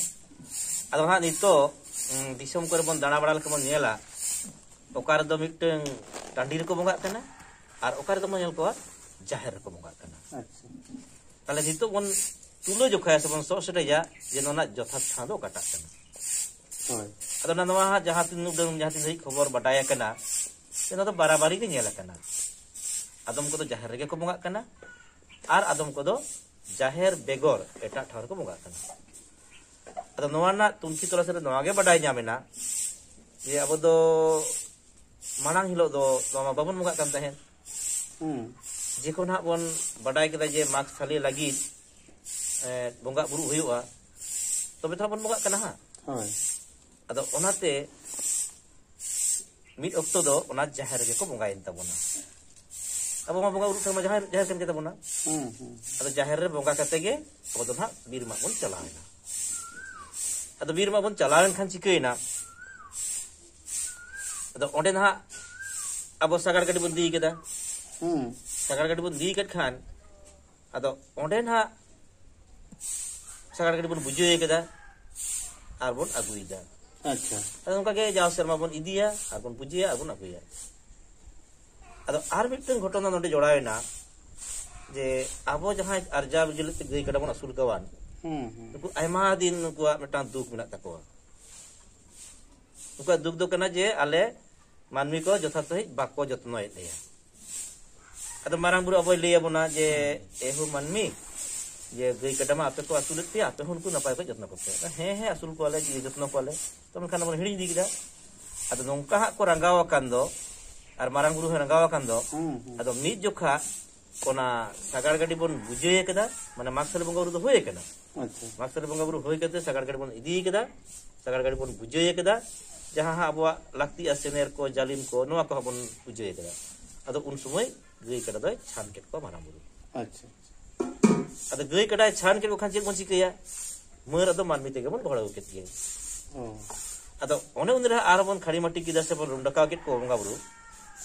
ᱟᱫᱚ ᱦᱟᱸᱜ ᱱᱤᱛᱚᱜ ᱩᱸ, ᱫᱤᱥᱚᱢ ᱠᱚᱨᱮ ᱵᱚᱱ ᱫᱟᱬᱟ ᱵᱟᱲᱟ ᱞᱮᱠᱷᱟᱱ ᱵᱚᱱ ᱧᱮᱞᱟ, ᱚᱠᱟ ᱨᱮᱫᱚ ᱢᱤᱫᱴᱟᱝ ᱴᱟᱺᱰᱤ ᱨᱮᱠᱚ ᱵᱚᱸᱜᱟᱜ ᱠᱟᱱᱟ ᱟᱨ ᱚᱠᱟ ᱨᱮᱫᱚ ᱵᱚᱱ ᱧᱮᱞ ᱠᱚᱣᱟ ᱡᱟᱦᱮᱨ ᱨᱮᱠᱚ ᱵᱚᱸᱜᱟᱜ ᱠᱟᱱᱟ᱾ ᱟᱪᱪᱷᱟ᱾ ᱛᱟᱦᱞᱮ ᱱᱤᱛᱚᱜ ᱵᱚᱱ ᱛᱩᱞᱟᱹ ᱡᱚᱠᱷᱟᱭᱟ ᱥᱮᱵᱚᱱ ᱥᱚᱜ ᱥᱮᱴᱮᱡᱟ ᱡᱮ ᱱᱚᱣᱟ ᱨᱮᱱᱟᱜ ᱡᱚᱛᱷᱟᱛ ᱴᱷᱟᱶ ᱫᱚ ᱚᱠᱟᱴᱟᱜ ᱠᱟᱱᱟ᱾ ᱦᱳᱭ᱾ ᱟᱫᱚ ᱚᱱᱟ ᱱᱚᱣᱟ ᱦᱟᱸᱜ ᱡᱟᱦᱟᱸ ᱛᱤᱱ ᱩᱰᱟᱹᱝ ᱡᱟᱦᱟᱸ ᱛᱤᱱ ᱫᱷᱟᱹᱵᱤᱡ ᱠᱷᱚᱵᱚᱨ ᱵᱟᱰᱟᱭ ᱟᱠᱟᱱᱟ, ᱡᱮ ᱱᱚᱣᱟ ᱫᱚ ᱵᱟᱨᱟᱵᱟᱨᱤ ᱜᱮ ᱧᱮᱞ ᱟᱠᱟᱱᱟ᱾ ᱟᱫᱚᱢ ᱠᱚᱫᱚ ᱡᱟᱦᱮᱨ ᱨᱮᱜᱮ ᱠᱚ ᱵᱚᱸᱜᱟᱜ ᱠᱟᱱᱟ ᱟᱨ ᱟᱫᱚᱢ ᱠᱚᱫᱚ ᱡᱟᱦᱮᱨ ᱵᱮᱜᱚᱨ ᱮᱴᱟᱜ ᱴᱷᱟᱶ ᱨᱮᱠᱚ ᱵᱚᱸᱜᱟᱜ ᱠᱟᱱᱟ᱾ ᱟᱫᱚ ᱱᱚᱣᱟ ᱨᱮᱱᱟᱜ ᱛᱩᱱᱠᱷᱤ ᱛᱚᱞᱟᱥ ᱨᱮ ᱱᱚᱣᱟ ᱜᱮ ᱵᱟᱰᱟᱭ ᱧᱟᱢ ᱮᱱᱟ ᱡᱮ ᱟᱵᱚ ᱫᱚ ᱢᱟᱲᱟᱝ ᱦᱤᱞᱳᱜ ᱫᱚ ᱱᱚᱣᱟ ᱢᱟ ᱵᱟᱵᱚᱱ ᱵᱚᱸᱜᱟᱜ ᱠᱟᱱ ᱛᱟᱦᱮᱸᱫ᱾ ᱦᱩᱸ᱾ ᱡᱚᱠᱷᱚᱱ ᱦᱟᱸᱜ ᱵᱚᱱ ᱵᱟᱰᱟᱭ ᱠᱮᱫᱟ ᱡᱮ ᱢᱟᱜᱽ ᱥᱟᱞᱮ ᱞᱟᱹᱜᱤᱫ, ᱮ, ᱵᱚᱸᱜᱟ ᱵᱩᱨᱩ ᱦᱩᱭᱩᱜᱼᱟ, ᱛᱚᱵᱮ ᱛᱚ ᱦᱟᱸᱜ ᱵᱚᱱ ᱵᱚᱸᱜᱟᱜ ᱠᱟᱱᱟ ᱦᱟᱸᱜ᱾ ᱦᱳᱭ᱾ ᱟᱫᱚ ᱚᱱᱟᱛᱮ ᱢᱤᱫ ᱚᱠᱛᱚ ᱫᱚ ᱚᱱᱟ ᱡᱟᱦᱮᱨ ᱨᱮᱜᱮ ᱠᱚ ᱵᱚᱸᱜᱟᱭᱮᱱ ᱛᱟᱵᱚᱱᱟ᱾ ᱟᱵᱚ ᱢᱟ ᱵᱚᱸᱜᱟ ᱵᱩᱨᱩ ᱴᱷᱮᱱ ᱢᱟ ᱡᱟᱦᱮᱨ, ᱡᱟᱦᱮᱨ ᱠᱟᱱ ᱜᱮ ᱛᱟᱵᱚᱱᱟ᱾ ᱦᱩᱸ, ᱦᱩᱸ᱾ ᱟᱫᱚ ᱡᱟᱦᱮᱨ ᱨᱮ ᱵᱚᱸᱜᱟ ᱠᱟᱛᱮ ᱜᱮ ᱟᱵᱚ ᱫᱚ ᱱᱟᱦᱟᱜ ᱵᱤᱨ ᱢᱟᱜ ᱵᱚᱱ ᱪᱟᱞᱟᱣ ᱮᱱᱟ᱾ ᱟᱫᱚ ᱵᱤᱨ ᱢᱟᱵᱚᱱ ᱪᱟᱞᱟᱣ ᱮᱱ ᱠᱷᱟᱱ ᱪᱤᱠᱟᱹᱭᱮᱱᱟ? ᱟᱫᱚ ᱚᱸᱰᱮ ᱱᱟᱦᱟᱜ ᱟᱵᱚ ᱥᱟᱜᱟᱲ ᱜᱟᱹᱰᱤ ᱵᱚᱱ ᱤᱫᱤ ᱠᱮᱫᱟ᱾ ᱦᱩᱸ᱾ ᱥᱟᱜᱟᱲ ᱜᱟᱹᱰᱤ ᱵᱚᱱ ᱤᱫᱤ ᱠᱮᱫ ᱠᱷᱟᱱ, ᱟᱫᱚ ᱚᱸᱰᱮ ᱱᱟᱦᱟᱜ ᱥᱟᱜᱟᱲ ᱜᱟᱹᱰᱤ ᱵᱚᱱ ᱵᱩᱡᱷᱟᱹᱣ ᱠᱮᱫᱟ ᱟᱨ ᱵᱚᱱ ᱟᱹᱜᱩᱭᱮᱫᱟ᱾ ᱟᱪᱪᱷᱟ᱾ ᱟᱫᱚ ᱚᱱᱠᱟ ᱜᱮ ᱡᱟᱣ ᱥᱮᱨᱢᱟ ᱵᱚᱱ ᱤᱫᱤᱭᱟ ᱟᱨ ᱵᱚᱱ ᱯᱩᱡᱟᱹᱭᱟ ᱟᱨ ᱵᱚᱱ ᱟᱹᱜᱩᱭᱟ᱾ ᱟᱫᱚ ᱟᱨ ᱢᱤᱫᱴᱟᱝ ᱜᱷᱚᱴᱚᱱᱟ ᱱᱚᱰᱮ ᱡᱚᱲᱟᱣ ᱮᱱᱟ, ᱡᱮ ᱟᱵᱚ ᱡᱟᱦᱟᱸᱭ ᱟᱨᱡᱟᱣ ᱵᱤᱡᱽᱞᱤ ᱛᱮ ᱜᱟᱹᱭ ᱠᱟᱰᱟ ᱵᱚᱱ ᱟᱹᱥᱩᱞ ᱠᱟᱣᱟᱱ, ᱦᱩᱸ, ᱦᱩᱸ᱾ ᱱᱩᱠᱩ ᱟᱭᱢᱟ ᱫᱤᱱ ᱱᱩᱠᱩᱣᱟᱜ ᱢᱤᱫᱴᱟᱝ ᱫᱩᱠ ᱢᱮᱱᱟᱜ ᱛᱟᱠᱚᱣᱟ᱾ ᱱᱩᱠᱩᱣᱟᱜ ᱫᱩᱠ ᱫᱚ ᱠᱟᱱᱟ ᱡᱮ ᱟᱞᱮ ᱢᱟᱹᱱᱢᱤ ᱠᱚ ᱡᱚᱛᱷᱟᱛ ᱥᱟᱺᱦᱤᱡ ᱵᱟᱠᱚ ᱡᱚᱛᱱᱚᱭᱮᱫ ᱞᱮᱭᱟ᱾ ᱟᱫᱚ ᱢᱟᱨᱟᱝ ᱵᱩᱨᱩ ᱟᱵᱚᱭ ᱞᱟᱹᱭ ᱟᱵᱚᱱᱟ ᱡᱮ, "ᱮ ᱦᱳ ᱢᱟᱹᱱᱢᱤ, ᱡᱮ ᱜᱟᱹᱭ ᱠᱟᱰᱟ ᱢᱟ ᱟᱯᱮ ᱠᱚ ᱟᱹᱥᱩᱞᱮᱫ ᱯᱮᱭᱟ, ᱟᱯᱮ ᱦᱚᱸ ᱩᱱᱠᱩ ᱱᱟᱯᱟᱭ ᱠᱚ ᱡᱚᱛᱱᱚ ᱠᱚᱯᱮ᱾" "ᱦᱮᱸ, ᱦᱮᱸ, ᱟᱹᱥᱩᱞ ᱠᱚᱣᱟᱞᱮ, ᱡᱚᱛᱱᱚ ᱠᱚᱣᱟᱞᱮ᱾" ᱛᱚ ᱢᱮᱱᱠᱷᱟᱱ ᱵᱚᱱ ᱦᱤᱲᱤᱧ ᱤᱫᱤ ᱠᱮᱫᱟ᱾ ᱟᱫᱚ ᱱᱚᱝᱠᱟ ᱦᱟᱸᱜ ᱠᱚ ᱨᱟᱸᱜᱟᱣ ᱟᱠᱟᱱ ᱫᱚ, ᱟᱨ ᱢᱟᱨᱟᱝ ᱵᱩᱨᱩ ᱦᱚᱸᱭ ᱨᱟᱸᱜᱟᱣ ᱟᱠᱟᱱ ᱫᱚ, ᱦᱩᱸ, ᱦᱩᱸ᱾ ᱟᱫᱚ ᱢᱤᱫ ᱡᱚᱠᱷᱟ ᱚᱱᱟ ᱥᱟᱜᱟᱲ ᱜᱟᱹᱰᱤ ᱵᱚᱱ ᱵᱩᱡᱷᱟᱹᱣ ᱠᱮᱫᱟ, ᱢᱟᱱᱮ ᱢᱟᱜᱽ ᱥᱟᱹᱞ ᱵᱚᱸᱜᱟ ᱵᱩᱨᱩ ᱫᱚ ᱦᱩᱭ ᱠᱟᱱᱟ᱾ ᱟᱪᱪᱷᱟ᱾ ᱢᱟᱜᱽ ᱥᱟᱹᱞ ᱵᱚᱸᱜᱟ ᱵᱩᱨᱩ ᱦᱩᱭ ᱠᱟᱛᱮ ᱥᱟᱜᱟᱲ ᱜᱟᱹᱰᱤ ᱵᱚᱱ ᱤᱫᱤ ᱠᱮᱫᱟ, ᱥᱟᱜᱟᱲ ᱜᱟᱹᱰᱤ ᱵᱚᱱ ᱵᱩᱡᱷᱟᱹᱣ ᱠᱮᱫᱟ, ᱡᱟᱦᱟᱸ ᱦᱟᱸᱜ ᱟᱵᱚᱣᱟᱜ ᱞᱟᱹᱠᱛᱤᱜᱼᱟ, ᱥᱮᱱᱮᱨ ᱠᱚ, ᱡᱟᱹᱞᱤᱢ ᱠᱚ, ᱱᱚᱣᱟ ᱠᱚᱦᱚᱸ ᱵᱚᱱ ᱵᱩᱡᱷᱟᱹᱣ ᱠᱮᱫᱟ᱾ ᱟᱫᱚ ᱩᱱ ᱥᱚᱢᱚᱭ ᱜᱟᱹᱭ ᱠᱟᱰᱟ ᱫᱚᱭ ᱪᱷᱟᱱ ᱠᱮᱫ ᱠᱚᱣᱟ ᱢᱟᱨᱟᱝ ᱵᱩᱨᱩ᱾ ᱟᱪᱪᱷᱟ᱾ ᱟᱫᱚ ᱜᱟᱹᱭ ᱠᱟᱰᱟᱭ ᱪᱷᱟᱱ ᱠᱮᱫ ᱠᱚ ᱠᱷᱟᱱ ᱪᱮᱫ ᱵᱚᱱ ᱪᱤᱠᱟᱹᱭᱟ? ᱢᱟᱹᱨ ᱟᱫᱚ ᱢᱟᱹᱱᱢᱤ ᱛᱮᱜᱮ ᱵᱚᱱ ᱜᱚᱦᱚᱲ ᱟᱹᱜᱩ ᱠᱮᱫ ᱜᱮ᱾ ᱚ᱾ ᱟᱫᱚ ᱚᱱᱮ ᱩᱱ ᱨᱮ ᱟᱨᱦᱚᱸ ᱵᱚᱱ ᱠᱷᱟᱹᱲᱤ ᱢᱟᱹᱴᱤ ᱠᱮᱫᱟ ᱥᱮ ᱵᱚᱱ ᱨᱩᱢ ᱰᱟᱠᱟᱣ ᱠᱮᱫ ᱠᱚᱣᱟ ᱵᱚᱸᱜᱟ ᱵᱩᱨᱩ,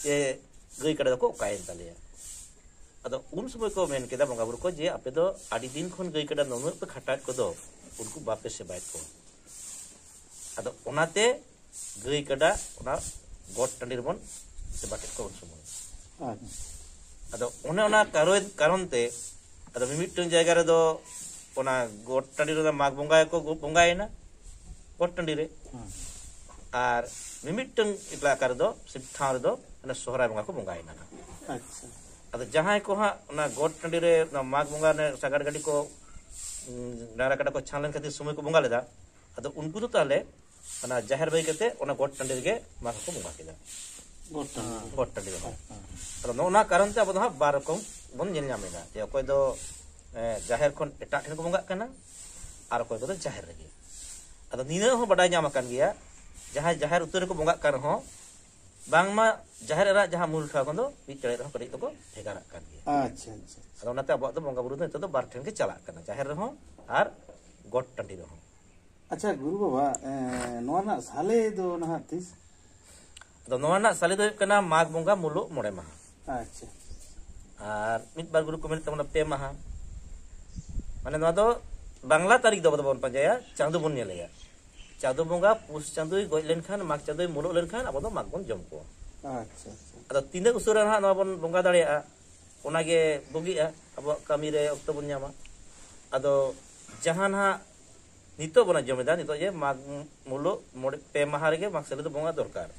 ᱡᱮ ᱜᱟᱹᱭ ᱠᱟᱰᱟ ᱫᱚᱠᱚ ᱚᱠᱟᱭᱮᱱ ᱛᱟᱞᱮᱭᱟ? ᱟᱫᱚ ᱩᱱ ᱥᱚᱢᱚᱭ ᱠᱚ ᱢᱮᱱ ᱠᱮᱫᱟ ᱵᱚᱸᱜᱟ ᱵᱩᱨᱩ ᱠᱚ, ᱡᱮ ᱟᱯᱮ ᱫᱚ ᱟᱹᱰᱤ ᱫᱤᱱ ᱠᱷᱚᱱ ᱜᱟᱹᱭ ᱠᱟᱰᱟ ᱱᱩᱱᱟᱹᱜ ᱯᱮ ᱠᱷᱟᱴᱟᱣᱮᱫ ᱠᱚᱫᱚ, ᱩᱱᱠᱩ ᱵᱟᱯᱮ ᱥᱮᱵᱟᱭᱮᱫ ᱠᱚᱣᱟ᱾ ᱟᱫᱚ ᱚᱱᱟᱛᱮ ᱜᱟᱹᱭ ᱠᱟᱰᱟ ᱚᱱᱟ ᱜᱚᱴ ᱴᱟᱺᱰᱤ ᱨᱮᱵᱚᱱ ᱥᱮᱵᱟ ᱠᱮᱫ ᱠᱚᱣᱟ ᱩᱱ ᱥᱚᱢᱚᱭ᱾ ᱟᱪᱪᱷᱟ᱾ ᱟᱫᱚ ᱚᱱᱮ ᱚᱱᱟ ᱠᱟᱨᱚᱱ, ᱠᱟᱨᱚᱱ ᱛᱮ ᱟᱫᱚ ᱢᱤᱢᱤᱫᱴᱟᱝ ᱡᱟᱭᱜᱟ ᱨᱮᱫᱚ ᱚᱱᱟ ᱜᱚᱴ ᱴᱟᱺᱰᱤ ᱨᱮᱫᱚ ᱢᱟᱜᱽ ᱵᱚᱸᱜᱟ ᱜᱮᱠᱚ ᱵᱚᱸᱜᱟᱭᱮᱱᱟ, ᱜᱚᱴ ᱴᱟᱺᱰᱤ ᱨᱮ᱾ ᱦᱮᱸ᱾ ᱟᱨ ᱢᱤᱢᱤᱫᱴᱟᱝ ᱮᱞᱟᱠᱟ ᱨᱮᱫᱚ, ᱥᱮ ᱴᱷᱟᱶ ᱨᱮᱫᱚ, ᱚᱱᱟ ᱥᱚᱦᱨᱟᱭ ᱵᱚᱸᱜᱟ ᱠᱚ ᱵᱚᱸᱜᱟᱭᱮᱱᱟ ᱱᱟᱜ᱾ ᱟᱪᱪᱷᱟ᱾ ᱟᱫᱚ ᱡᱟᱦᱟᱸᱭ ᱠᱚ ᱦᱟᱸᱜ ᱚᱱᱟ ᱜᱚᱴ ᱴᱟᱺᱰᱤ ᱨᱮ ᱚᱱᱟ ᱢᱟᱜᱽ ᱵᱚᱸᱜᱟ ᱨᱮ ᱥᱟᱜᱟᱲ ᱜᱟᱹᱰᱤ ᱠᱚ, ᱩᱸ, ᱰᱟᱝᱨᱟ ᱠᱟᱰᱟ ᱠᱚ ᱪᱷᱟᱱ ᱞᱮᱱ ᱠᱷᱟᱹᱛᱤᱨ ᱥᱚᱢᱚᱭ ᱠᱚ ᱵᱚᱸᱜᱟ ᱞᱮᱫᱟ, ᱟᱫᱚ ᱩᱱᱠᱩ ᱫᱚ ᱛᱟᱦᱚᱞᱮ ᱚᱱᱟ ᱡᱟᱦᱮᱨ ᱵᱟᱹᱜᱤ ᱠᱟᱛᱮ ᱚᱱᱟ ᱜᱚᱴ ᱴᱟᱺᱰᱤ ᱨᱮᱜᱮ ᱢᱟᱜᱽ ᱦᱚᱸᱠᱚ ᱵᱚᱸᱜᱟ ᱠᱮᱫᱟ᱾ ᱜᱚᱴ ᱴᱟᱺᱰᱤ᱾ ᱜᱚᱴ ᱴᱟᱺᱰᱤ ᱨᱮᱦᱚᱸ᱾ ᱦᱮᱸ, ᱦᱮᱸ᱾ ᱟᱫᱚ ᱱᱚᱜᱼᱚ ᱱᱚᱣᱟ ᱠᱟᱨᱚᱱ ᱛᱮ ᱟᱵᱚ ᱫᱚ ᱦᱟᱸᱜ ᱵᱟᱨ ᱨᱚᱠᱚᱢ ᱵᱚᱱ ᱧᱮᱞ ᱧᱟᱢ ᱮᱫᱟ, ᱡᱮ ᱚᱠᱚᱭ ᱫᱚ, ᱮ, ᱡᱟᱦᱮᱨ ᱠᱷᱚᱱ ᱮᱴᱟᱜ ᱴᱷᱮᱱ ᱠᱚ ᱵᱚᱸᱜᱟᱜ ᱠᱟᱱᱟ ᱟᱨ ᱚᱠᱚᱭ ᱠᱚᱫᱚ ᱡᱟᱦᱮᱨ ᱨᱮᱜᱮ᱾ ᱟᱫᱚ ᱱᱤᱱᱟᱹᱜ ᱦᱚᱸ ᱵᱟᱰᱟᱭ ᱧᱟᱢ ᱟᱠᱟᱱ ᱜᱮᱭᱟ, ᱡᱟᱦᱟᱸᱭ ᱡᱟᱦᱮᱨ ᱩᱛᱟᱹᱨ ᱨᱮᱠᱚ ᱵᱚᱸᱜᱟᱜ ᱠᱟᱱ ᱨᱮᱦᱚᱸ, ᱵᱟᱝᱢᱟ ᱡᱟᱦᱮᱨ ᱮᱨᱟᱜ ᱡᱟᱦᱟᱸ ᱢᱩᱞ ᱴᱷᱟᱶ ᱠᱷᱚᱱ ᱫᱚ ᱢᱤᱫ ᱪᱟᱲᱮ ᱨᱮᱦᱚᱸ ᱠᱟᱹᱴᱤᱡ ᱫᱚᱠᱚ ᱵᱷᱮᱜᱟᱨᱟᱜ ᱠᱟᱱ ᱜᱮᱭᱟ᱾ ᱟᱪᱪᱷᱟ, ᱟᱪᱪᱷᱟ, ᱟᱪᱪᱷᱟ᱾ ᱟᱫᱚ ᱚᱱᱟᱛᱮ ᱟᱵᱚᱣᱟᱜ ᱫᱚ ᱵᱚᱸᱜᱟ ᱵᱩᱨᱩ ᱫᱚ ᱱᱤᱛᱚᱜ ᱫᱚ ᱵᱟᱨ ᱴᱷᱮᱱ ᱜᱮ ᱪᱟᱞᱟᱜ ᱠᱟᱱᱟ, ᱡᱟᱦᱮᱨ ᱨᱮᱦᱚᱸ ᱟᱨ ᱜᱚᱴ ᱴᱟᱺᱰᱤ ᱨᱮᱦᱚᱸ᱾ ᱟᱪᱪᱷᱟ ᱜᱩᱨᱩ ᱵᱟᱵᱟ, ᱮᱸ, ᱱᱚᱣᱟ ᱨᱮᱱᱟᱜ ᱥᱟᱞᱮ ᱫᱚ ᱱᱟᱦᱟᱜ ᱛᱤᱥ? ᱟᱫᱚ ᱱᱚᱣᱟ ᱨᱮᱱᱟᱜ ᱥᱟᱞᱮ ᱫᱚ ᱦᱩᱭᱩᱜ ᱠᱟᱱᱟ ᱢᱟᱜᱽ ᱵᱚᱸᱜᱟ ᱢᱩᱞᱩᱜ ᱢᱚᱬᱮ ᱢᱟᱦᱟ᱾ ᱟᱪᱪᱷᱟ᱾ ᱟᱨ ᱢᱤᱫ ᱵᱟᱨ ᱜᱩᱨᱩ ᱠᱚ ᱢᱮᱱᱮᱫ ᱛᱟᱵᱚᱱᱟ ᱯᱮ ᱢᱟᱦᱟ᱾ ᱢᱟᱱᱮ ᱱᱚᱣᱟ ᱫᱚ ᱵᱟᱝᱞᱟ ᱛᱟᱹᱨᱤᱠᱷ ᱫᱚ ᱟᱵᱚ ᱫᱚᱵᱚᱱ ᱯᱟᱸᱡᱟᱭᱟ, ᱪᱟᱸᱫᱚ ᱵᱚᱱ ᱧᱮᱞᱮᱭᱟ᱾ ᱪᱟᱸᱫᱚ ᱵᱚᱸᱜᱟ ᱯᱩᱥ ᱪᱟᱸᱫᱚᱭ ᱜᱚᱡ ᱞᱮᱱᱠᱷᱟᱱ, ᱢᱟᱜᱽ ᱪᱟᱸᱫᱚᱭ ᱢᱩᱞᱩᱜ ᱞᱮᱱᱠᱷᱟᱱ ᱟᱵᱚ ᱫᱚ ᱢᱟᱜᱽ ᱵᱚᱱ ᱡᱚᱢ ᱠᱚᱣᱟ᱾ ᱟᱪᱪᱷᱟ, ᱟᱪᱪᱷᱟ᱾ ᱟᱫᱚ ᱛᱤᱱᱟᱹᱜ ᱩᱥᱟᱹᱨᱟ ᱱᱟᱦᱟᱜ ᱱᱚᱣᱟ ᱵᱚᱱ ᱵᱚᱸᱜᱟ ᱫᱟᱲᱮᱭᱟᱜᱼᱟ, ᱚᱱᱟᱜᱮ ᱵᱩᱜᱤᱜᱼᱟ, ᱟᱵᱚᱣᱟᱜ ᱠᱟᱹᱢᱤ ᱨᱮ ᱚᱠᱛᱚ ᱵᱚᱱ ᱧᱟᱢᱟ᱾ ᱟᱫᱚ ᱡᱟᱦᱟᱸ ᱱᱟᱦᱟᱜ ᱱᱤᱛᱚᱜ ᱵᱚᱱ ᱟᱸᱡᱚᱢ ᱮᱫᱟ, ᱱᱤᱛᱚᱜ ᱡᱮ ᱢᱟᱜᱽ ᱢᱩᱞᱩᱜ ᱢᱚᱬᱮ, ᱯᱮ ᱢᱟᱦᱟ ᱨᱮᱜᱮ ᱢᱟᱜᱽ ᱥᱟᱞᱮ ᱫᱚ ᱵᱚᱸᱜᱟ ᱫᱚᱨᱠᱟᱨ᱾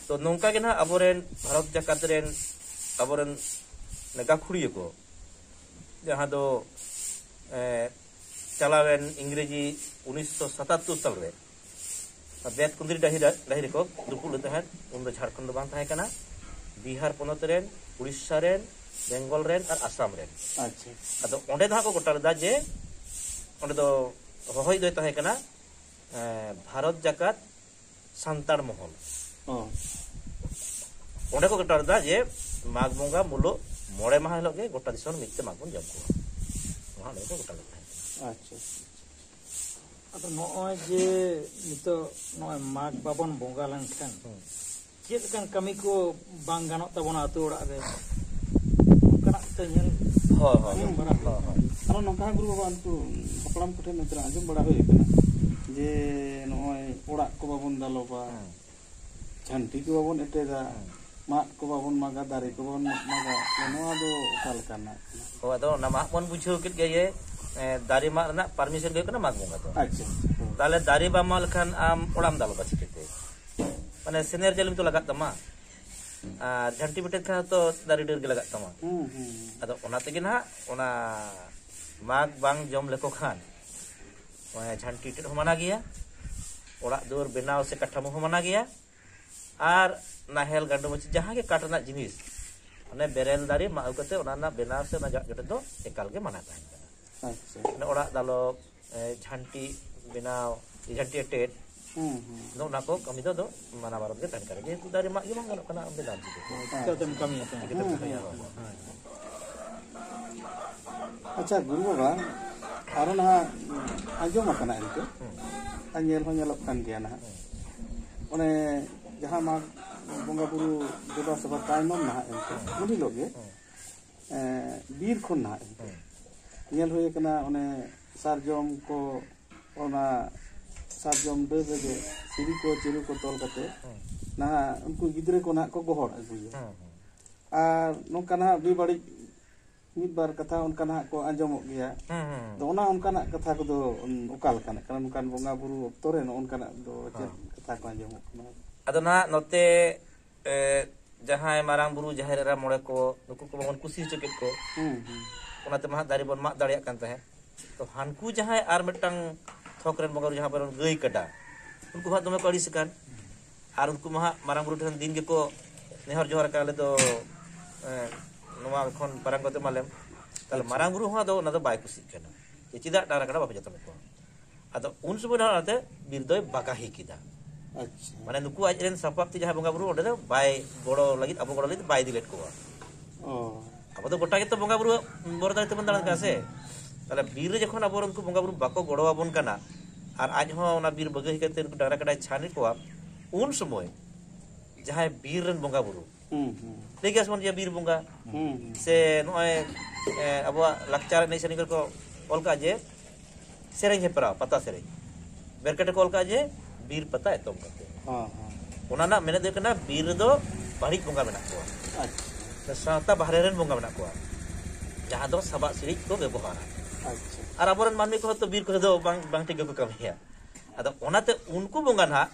ᱛᱚ ᱱᱚᱝᱠᱟ ᱜᱮ ᱱᱟᱦᱟᱜ ᱟᱵᱚᱨᱮᱱ ᱵᱷᱟᱨᱚᱛ ᱡᱟᱠᱟᱛ ᱨᱮᱱ ᱟᱵᱚᱨᱮᱱ ᱜᱟᱹᱠᱷᱩᱲᱤᱭᱟᱹ ᱠᱚ, ᱡᱟᱦᱟᱸ ᱫᱚ, ᱮ, ᱪᱟᱞᱟᱣᱮᱱ ᱤᱝᱨᱮᱡᱤ ᱩᱱᱤᱥᱥᱚ ᱥᱟᱛᱟᱛᱛᱳᱨ ᱥᱟᱞ ᱨᱮ ᱵᱮᱛᱠᱩᱸᱫᱽᱨᱤ ᱰᱟᱹᱦᱤ ᱨᱮ, ᱰᱟᱹᱦᱤ ᱨᱮᱠᱚ ᱫᱩᱯᱩᱜ ᱞᱮᱫ ᱛᱟᱦᱮᱸᱫ᱾ ᱩᱱ ᱫᱚ ᱡᱷᱟᱲᱠᱷᱚᱸᱰ ᱫᱚ ᱵᱟᱝ ᱛᱟᱦᱮᱸ ᱠᱟᱱᱟ, ᱵᱤᱦᱟᱨ ᱯᱚᱱᱚᱛ ᱨᱮᱱ, ᱩᱲᱤᱥᱥᱟ ᱨᱮᱱ, ᱵᱮᱝᱜᱚᱞ ᱨᱮᱱ ᱟᱨ ᱟᱥᱟᱢ ᱨᱮᱱ᱾ ᱟᱪᱪᱷᱟ᱾ ᱟᱫᱚ ᱚᱸᱰᱮ ᱫᱚ ᱦᱟᱸᱜ ᱠᱚ ᱜᱚᱴᱟ ᱞᱮᱫᱟ ᱡᱮ ᱚᱸᱰᱮ ᱫᱚ ᱦᱚᱦᱚᱭᱤᱡ ᱫᱚᱭ ᱛᱟᱦᱮᱸ ᱠᱟᱱᱟ, ᱮᱸ, ᱵᱷᱟᱨᱚᱛ ᱡᱟᱠᱟᱛ ᱥᱟᱱᱛᱟᱲ ᱢᱚᱦᱚᱞ᱾ ᱚ᱾ ᱚᱸᱰᱮ ᱠᱚ ᱜᱚᱴᱟ ᱞᱮᱫᱟ ᱡᱮ ᱢᱟᱜᱽ ᱵᱚᱸᱜᱟ ᱢᱩᱞᱩᱜ ᱢᱚᱬᱮ ᱢᱟᱦᱟ ᱦᱤᱞᱳᱜ ᱜᱮ ᱜᱚᱴᱟ ᱫᱤᱥᱚᱢ ᱢᱤᱫ ᱛᱮ ᱢᱟᱜᱽ ᱵᱚᱱ ᱡᱚᱢ ᱠᱚᱣᱟ᱾ ᱚᱱᱟ ᱚᱸᱰᱮ ᱠᱚ ᱜᱚᱴᱟ ᱞᱮᱫ ᱛᱟᱦᱮᱸᱫ᱾ ᱟᱪᱪᱷᱟ, ᱟᱪᱪᱷᱟ, ᱟᱪᱪᱷᱟ᱾ ᱟᱫᱚ ᱱᱚᱜᱼᱚᱭ ᱡᱮ ᱱᱤᱛᱚᱜ ᱱᱚᱜᱼᱚᱭ ᱢᱟᱜᱽ ᱵᱟᱵᱚᱱ ᱵᱚᱸᱜᱟ ᱞᱮᱱᱠᱷᱟᱱ ᱦᱩᱸ᱾ ᱪᱮᱫ ᱞᱮᱠᱟᱱ ᱠᱟᱹᱢᱤ ᱠᱚ ᱵᱟᱝ ᱜᱟᱱᱚᱜ ᱛᱟᱵᱚᱱᱟ ᱟᱹᱛᱩ ᱚᱲᱟᱜ ᱨᱮ? ᱚᱱᱠᱟᱱᱟᱜ ᱛᱚ ᱧᱮᱞ ᱦᱳᱭ, ᱦᱳᱭ, ᱟᱸᱡᱚᱢ ᱵᱟᱲᱟ ᱦᱩᱭ ᱦᱳᱭ, ᱟᱠᱟᱱᱟ᱾ ᱦᱳᱭ᱾ ᱟᱨᱚ ᱱᱚᱝᱠᱟ ᱦᱚᱸ ᱜᱩᱨᱩ ᱵᱟᱵᱟ, ᱩᱱᱠᱩ ᱦᱟᱯᱲᱟᱢ ᱠᱚᱴᱷᱮᱱ ᱱᱚᱛᱮ ᱨᱮ ᱟᱸᱡᱚᱢ ᱵᱟᱲᱟ ᱦᱩᱭ ᱟᱠᱟᱱᱟ ᱡᱮ ᱱᱚᱜᱼᱚᱭ ᱚᱲᱟᱜ ᱠᱚ ᱵᱟᱵᱚᱱ ᱫᱟᱞᱚᱵᱟ, ᱦᱩᱸ᱾ ᱡᱷᱟᱱᱴᱤ ᱠᱚ ᱵᱟᱵᱚᱱ ᱮᱴᱮᱫᱟ, ᱦᱩᱸ᱾ ᱢᱟᱫ ᱠᱚ ᱵᱟᱵᱚᱱ ᱢᱟᱜᱟ, ᱫᱟᱨᱮ ᱠᱚ ᱵᱟᱵᱚᱱ ᱢᱟᱜᱟ, ᱱᱚᱣᱟ ᱫᱚ ᱚᱠᱟ ᱞᱮᱠᱟ ᱨᱮᱱᱟᱜ ᱠᱟᱱᱟ? ᱦᱳᱭ, ᱟᱫᱚ ᱚᱱᱟ ᱢᱟ ᱵᱚᱱ ᱵᱩᱡᱷᱟᱹᱣ ᱠᱮᱫ ᱜᱮ ᱡᱮ, ᱮ, ᱫᱟᱨᱮ ᱢᱟᱜ ᱨᱮᱱᱟᱜ permission ᱫᱚ ᱦᱩᱭᱩᱜ ᱠᱟᱱᱟ ᱢᱟᱜᱽ ᱵᱚᱸᱜᱟ ᱫᱚ᱾ ᱟᱪᱪᱷᱟ, ᱟᱪᱪᱷᱟ᱾ ᱦᱳᱭ᱾ ᱛᱟᱦᱞᱮ ᱫᱟᱨᱮ ᱵᱟᱢ ᱢᱟᱜ ᱞᱮᱠᱷᱟᱱ ᱟᱢ ᱚᱲᱟᱜ ᱮᱢ ᱫᱟᱞᱚᱵᱟ ᱪᱤᱠᱟᱹᱛᱮ? ᱢᱟᱱᱮ ᱥᱮᱱᱮᱨ ᱡᱟᱹᱞᱤᱢ ᱛᱚ ᱞᱟᱜᱟᱜ ᱛᱟᱢᱟ, ᱟᱨ ᱡᱷᱟᱱᱴᱤ ᱯᱮᱴᱮᱡ ᱠᱷᱟᱱ ᱛᱚ ᱫᱟᱨᱮ ᱰᱟᱹᱨ ᱜᱮ ᱞᱟᱜᱟᱜ ᱛᱟᱢᱟ᱾ ᱦᱩᱸ, ᱦᱩᱸ, ᱦᱩᱸ᱾ ᱟᱫᱚ ᱚᱱᱟ ᱛᱮᱜᱮ ᱱᱟᱦᱟᱜ ᱚᱱᱟ ᱢᱟᱜᱽ ᱵᱟᱝ ᱡᱚᱢ ᱞᱮᱠᱚ ᱠᱷᱟᱱ, ᱚᱱᱟ ᱡᱷᱟᱱᱴᱤ ᱴᱮᱫ ᱦᱚᱸ ᱢᱟᱱᱟ ᱜᱮᱭᱟ, ᱚᱲᱟᱜ ᱫᱩᱣᱟᱹᱨ ᱵᱮᱱᱟᱣ ᱥᱮ ᱠᱟᱴᱷᱟᱢᱳ ᱦᱚᱸ ᱢᱟᱱᱟ ᱜᱮᱭᱟ, ᱟᱨ ᱱᱟᱦᱮᱞ, ᱜᱟᱸᱰᱚ ᱢᱟᱹᱪᱤ, ᱡᱟᱦᱟᱸ ᱜᱮ ᱠᱟᱴ ᱨᱮᱱᱟᱜ ᱡᱤᱱᱤᱥ, ᱚᱱᱮ ᱵᱮᱨᱮᱞ ᱫᱟᱨᱮ ᱢᱟᱜ ᱟᱹᱜᱩ ᱠᱟᱛᱮ ᱚᱱᱟ ᱨᱮᱱᱟᱜ ᱵᱮᱱᱟᱣ ᱥᱮ ᱚᱱᱟ ᱡᱟᱜ ᱡᱚᱴᱮᱫ ᱫᱚ ᱮᱠᱟᱞ ᱜᱮ ᱢᱟᱱᱟ ᱛᱟᱦᱮᱱ ᱠᱟᱱᱟ᱾ ᱟᱪᱪᱷᱟ᱾ ᱢᱟᱱᱮ ᱚᱲᱟᱜ ᱫᱟᱞᱚᱵ, ᱮ, ᱡᱷᱟᱱᱴᱤ ᱵᱮᱱᱟᱣ, ᱡᱷᱟᱱᱴᱤ ᱮᱴᱮᱫ, ᱦᱩᱸ, ᱦᱩᱸ᱾ ᱟᱫᱚ ᱚᱱᱟ ᱠᱚ ᱠᱟᱹᱢᱤ ᱫᱚ ᱟᱫᱚ ᱢᱟᱱᱟ ᱵᱟᱨᱚᱱ ᱜᱮ ᱛᱟᱦᱮᱱ ᱠᱟᱱᱟ, ᱡᱮᱦᱮᱛᱩ ᱫᱟᱨᱮ ᱢᱟᱜ ᱜᱮ ᱵᱟᱝ ᱜᱟᱱᱚᱜ ᱠᱟᱱᱟ, ᱚᱸᱰᱮ ᱫᱟᱨᱮ ᱪᱤᱠᱟᱹ? ᱦᱳᱭ, ᱪᱤᱠᱟᱹᱛᱮᱢ ᱠᱟᱹᱢᱤᱭᱟ ᱛᱚ? ᱪᱤᱠᱟᱹᱛᱮᱢ ᱠᱟᱹᱢᱤᱭᱟ? ᱦᱳᱭ᱾ ᱟᱪᱪᱷᱟ ᱜᱩᱨᱩ ᱵᱟᱵᱟ, ᱟᱨᱚ ᱱᱟᱦᱟᱜ ᱟᱸᱡᱚᱢ ᱟᱠᱟᱱᱟ ᱮᱱᱛᱮ, ᱟᱨ ᱧᱮᱞ ᱦᱚᱸ ᱧᱮᱞᱚᱜ ᱠᱟᱱ ᱜᱮᱭᱟ ᱱᱟᱦᱟᱜ᱾ ᱚᱱᱮ ᱡᱟᱦᱟᱸ ᱢᱟᱜᱽ ᱵᱚᱸᱜᱟ ᱵᱩᱨᱩ ᱫᱮᱵᱟ ᱥᱮᱵᱟ ᱛᱟᱭᱱᱚᱢ ᱱᱟᱦᱟᱜ ᱮᱱᱛᱮ, ᱩᱱ ᱦᱤᱞᱳᱜ ᱜᱮ ᱮᱸ, ᱵᱤᱨ ᱠᱷᱚᱱ ᱱᱟᱦᱟᱜ ᱮᱱᱛᱮ ᱧᱮᱞ ᱦᱩᱭ ᱟᱠᱟᱱᱟ, ᱚᱱᱮ ᱥᱟᱨᱡᱚᱢ ᱠᱚ, ᱚᱱᱟ ᱥᱟᱨᱡᱚᱢ ᱰᱟᱹᱨ ᱨᱮᱜᱮ ᱥᱤᱲᱤ ᱠᱚ ᱪᱤᱨᱩ ᱠᱚ ᱛᱚᱞ ᱠᱟᱛᱮ ᱱᱟᱦᱟᱜ ᱩᱱᱠᱩ ᱜᱤᱫᱽᱨᱟᱹ ᱠᱚ ᱱᱟᱦᱟᱜ ᱠᱚ ᱜᱚᱦᱚᱲ ᱟᱹᱜᱩᱭᱟ᱾ ᱟᱨ ᱱᱚᱝᱠᱟ ᱱᱟᱦᱟᱜ ᱵᱮᱵᱟᱹᱲᱤᱡ ᱢᱤᱫ ᱵᱟᱨ ᱠᱟᱛᱷᱟ ᱚᱱᱠᱟ ᱱᱟᱦᱟᱜ ᱠᱚ ᱟᱸᱡᱚᱢᱚᱜ ᱜᱮᱭᱟ᱾ ᱟᱫᱚ ᱚᱱᱟ ᱚᱱᱠᱟᱱᱟᱜ ᱠᱟᱛᱷᱟ ᱠᱚᱫᱚ, ᱩᱸ, ᱚᱠᱟ ᱞᱮᱠᱟᱱᱟᱜ ᱠᱟᱱᱟ? ᱱᱚᱝᱠᱟᱱ ᱵᱚᱸᱜᱟ ᱵᱩᱨᱩ ᱚᱠᱛᱚ ᱨᱮ ᱱᱚᱜᱼᱚ ᱱᱚᱝᱠᱟᱱᱟᱜ ᱫᱚ ᱪᱮᱫ ᱠᱟᱛᱷᱟ ᱠᱚ ᱟᱸᱡᱚᱢᱚᱜ ᱠᱟᱱᱟ? ᱟᱫᱚ ᱱᱟᱦᱟᱜ ᱱᱚᱛᱮ, ᱮ, ᱡᱟᱦᱟᱸᱭ ᱢᱟᱨᱟᱝ ᱵᱩᱨᱩ, ᱡᱟᱦᱮᱨ ᱮᱨᱟ, ᱢᱚᱬᱮ ᱠᱚ, ᱱᱩᱠᱩ ᱠᱚ ᱵᱟᱵᱚᱱ ᱠᱩᱥᱤ ᱦᱚᱪᱚ ᱠᱮᱫ ᱠᱚ᱾ ᱦᱩᱸ, ᱦᱩᱸ᱾ ᱚᱱᱟᱛᱮ ᱢᱟ ᱦᱟᱸᱜ ᱫᱟᱨᱮ ᱵᱚᱱ ᱢᱟᱜ ᱫᱟᱲᱮᱭᱟᱜ ᱠᱟᱱ ᱛᱟᱦᱮᱸᱫ᱾ ᱛᱚ ᱦᱟᱱᱠᱩ ᱡᱟᱦᱟᱸᱭ ᱟᱨ ᱢᱤᱫᱴᱟᱝ ᱛᱷᱚᱠ ᱨᱮᱱ ᱵᱚᱸᱜᱟ ᱵᱩᱨᱩ, ᱡᱟᱦᱟᱸ ᱵᱚᱱ ᱜᱟᱹᱭ ᱠᱟᱰᱟ, ᱩᱱᱠᱩ ᱦᱟᱸᱜ ᱫᱚᱢᱮ ᱠᱚ ᱟᱹᱲᱤᱥ ᱟᱠᱟᱱ᱾ ᱟᱨ ᱩᱱᱠᱩ ᱢᱟ ᱦᱟᱸᱜ ᱢᱟᱨᱟᱝ ᱵᱩᱨᱩ ᱴᱷᱮᱱ ᱫᱤᱱ ᱜᱮᱠᱚ ᱱᱮᱦᱚᱨ ᱡᱚᱦᱟᱨ ᱟᱠᱟᱱ, "ᱟᱞᱮ ᱫᱚ, ᱮ, ᱱᱚᱣᱟ ᱠᱷᱚᱱ ᱯᱟᱨᱟᱝ ᱠᱚᱛᱮ ᱮᱢᱟ ᱞᱮᱢ᱾" ᱛᱟᱦᱞᱮ ᱟᱪᱪᱷᱟ᱾ ᱢᱟᱨᱟᱝ ᱵᱩᱨᱩ ᱦᱚᱸ ᱟᱫᱚ ᱚᱱᱟ ᱫᱚ ᱵᱟᱭ ᱠᱩᱥᱤᱜ ᱠᱟᱱᱟ, ᱡᱮ ᱪᱮᱫᱟᱜ ᱰᱟᱝᱨᱟ ᱠᱟᱰᱟ ᱵᱟᱯᱮ ᱡᱚᱛᱚᱱᱮᱫ ᱠᱚᱣᱟ? ᱟᱫᱚ ᱩᱱ ᱥᱚᱢᱚᱭ ᱫᱚ ᱦᱟᱸᱜ ᱚᱱᱟᱛᱮ ᱵᱤᱨ ᱫᱚᱭ ᱵᱟᱜᱟᱦᱤ ᱠᱮᱫᱟ᱾ ᱟᱪᱪᱷᱟ᱾ ᱢᱟᱱᱮ ᱱᱩᱠᱩ ᱟᱡ ᱨᱮᱱ ᱥᱟᱯᱟᱵ ᱛᱮ ᱡᱟᱦᱟᱸᱭ ᱵᱚᱸᱜᱟ ᱵᱩᱨᱩ, ᱚᱸᱰᱮ ᱫᱚ ᱵᱟᱭ ᱜᱚᱲᱚ ᱞᱟᱹᱜᱤᱫ, ᱟᱵᱚ ᱜᱚᱲᱚ ᱞᱟᱹᱜᱤᱫ ᱵᱟᱭ ᱤᱫᱤ ᱞᱮᱫ ᱠᱚᱣᱟ᱾ ᱚ᱾ ᱟᱵᱚ ᱫᱚ ᱜᱚᱴᱟ ᱜᱮᱛᱚ ᱵᱚᱸᱜᱟ ᱵᱩᱨᱩ ᱵᱚᱨ ᱫᱟᱨᱮ ᱛᱮᱵᱚᱱ ᱫᱟᱬᱟᱱ ᱠᱟᱱᱟ ᱥᱮ᱾ ᱛᱟᱦᱞᱮ ᱵᱤᱨ ᱨᱮ ᱡᱚᱠᱷᱚᱱ ᱟᱵᱚ ᱩᱱᱠᱩ ᱵᱚᱸᱜᱟ ᱵᱩᱨᱩ ᱵᱟᱠᱚ ᱜᱚᱲᱚ ᱟᱵᱚᱱ ᱠᱟᱱᱟ, ᱟᱨ ᱟᱡ ᱦᱚᱸ ᱚᱱᱟ ᱵᱤᱨ ᱵᱟᱹᱜᱟᱹᱦᱤ ᱠᱟᱛᱮ ᱩᱱᱠᱩ ᱰᱟᱝᱨᱟ ᱠᱟᱰᱟᱭ ᱪᱷᱟᱱ ᱠᱚᱣᱟ, ᱩᱱ ᱥᱚᱢᱚᱭ ᱡᱟᱦᱟᱸᱭ ᱵᱤᱨ ᱨᱮᱱ ᱵᱚᱸᱜᱟ ᱵᱩᱨᱩ, ᱦᱩᱸ, ᱦᱩᱸ᱾ ᱞᱟᱹᱭ ᱜᱮᱭᱟ ᱥᱮ ᱵᱚᱱ ᱡᱮ ᱵᱤᱨ ᱵᱚᱸᱜᱟ, ᱦᱩᱸ, ᱦᱩᱸ᱾ ᱥᱮ ᱱᱚᱜᱼᱚᱭ, ᱮ, ᱟᱵᱚᱣᱟᱜ ᱞᱟᱠᱪᱟᱨ ᱮᱱᱮᱡ ᱥᱮᱨᱮᱧ ᱠᱚᱨᱮ ᱠᱚ ᱚᱞ ᱠᱟᱜᱼᱟ ᱡᱮ ᱥᱮᱨᱮᱧ ᱦᱮᱯᱨᱟᱣ, ᱯᱟᱛᱟ ᱥᱮᱨᱮᱧ, ᱵᱮᱨᱠᱮᱴ ᱨᱮᱠᱚ ᱚᱞ ᱠᱟᱜᱼᱟ ᱡᱮ ᱵᱤᱨ ᱯᱟᱛᱟ ᱮᱛᱚᱢ ᱠᱟᱛᱮ᱾ ᱦᱚᱸ, ᱦᱚᱸ᱾ ᱚᱱᱟ ᱨᱮᱱᱟᱜ ᱢᱮᱱᱮᱫ ᱫᱚ ᱦᱩᱭᱩᱜ ᱠᱟᱱᱟ ᱵᱤᱨ ᱨᱮᱫᱚ ᱵᱟᱹᱲᱤᱡ ᱵᱚᱸᱜᱟ ᱢᱮᱱᱟᱜ ᱠᱚᱣᱟ᱾ ᱟᱪᱪᱷᱟ᱾ ᱥᱟᱶᱛᱟ ᱵᱟᱦᱨᱮ ᱨᱮᱱ ᱵᱚᱸᱜᱟ ᱢᱮᱱᱟᱜ ᱠᱚᱣᱟ, ᱡᱟᱦᱟᱸ ᱫᱚ ᱥᱟᱵᱟᱜ ᱥᱤᱬᱤᱡ ᱠᱚ ᱵᱮᱵᱚᱦᱟᱨᱟ᱾ ᱟᱪᱪᱷᱟ᱾ ᱟᱨ ᱟᱵᱚᱨᱮᱱ ᱢᱟᱹᱱᱢᱤ ᱠᱚᱦᱚᱸ ᱛᱚ ᱵᱤᱨ ᱠᱚᱨᱮ ᱫᱚ ᱵᱟᱝ, ᱵᱟᱝ ᱴᱷᱤᱠ ᱜᱮᱠᱚ ᱠᱟᱹᱢᱤᱭᱟ᱾ ᱟᱫᱚ ᱚᱱᱟᱛᱮ ᱩᱱᱠᱩ ᱵᱚᱸᱜᱟ ᱱᱟᱦᱟᱜ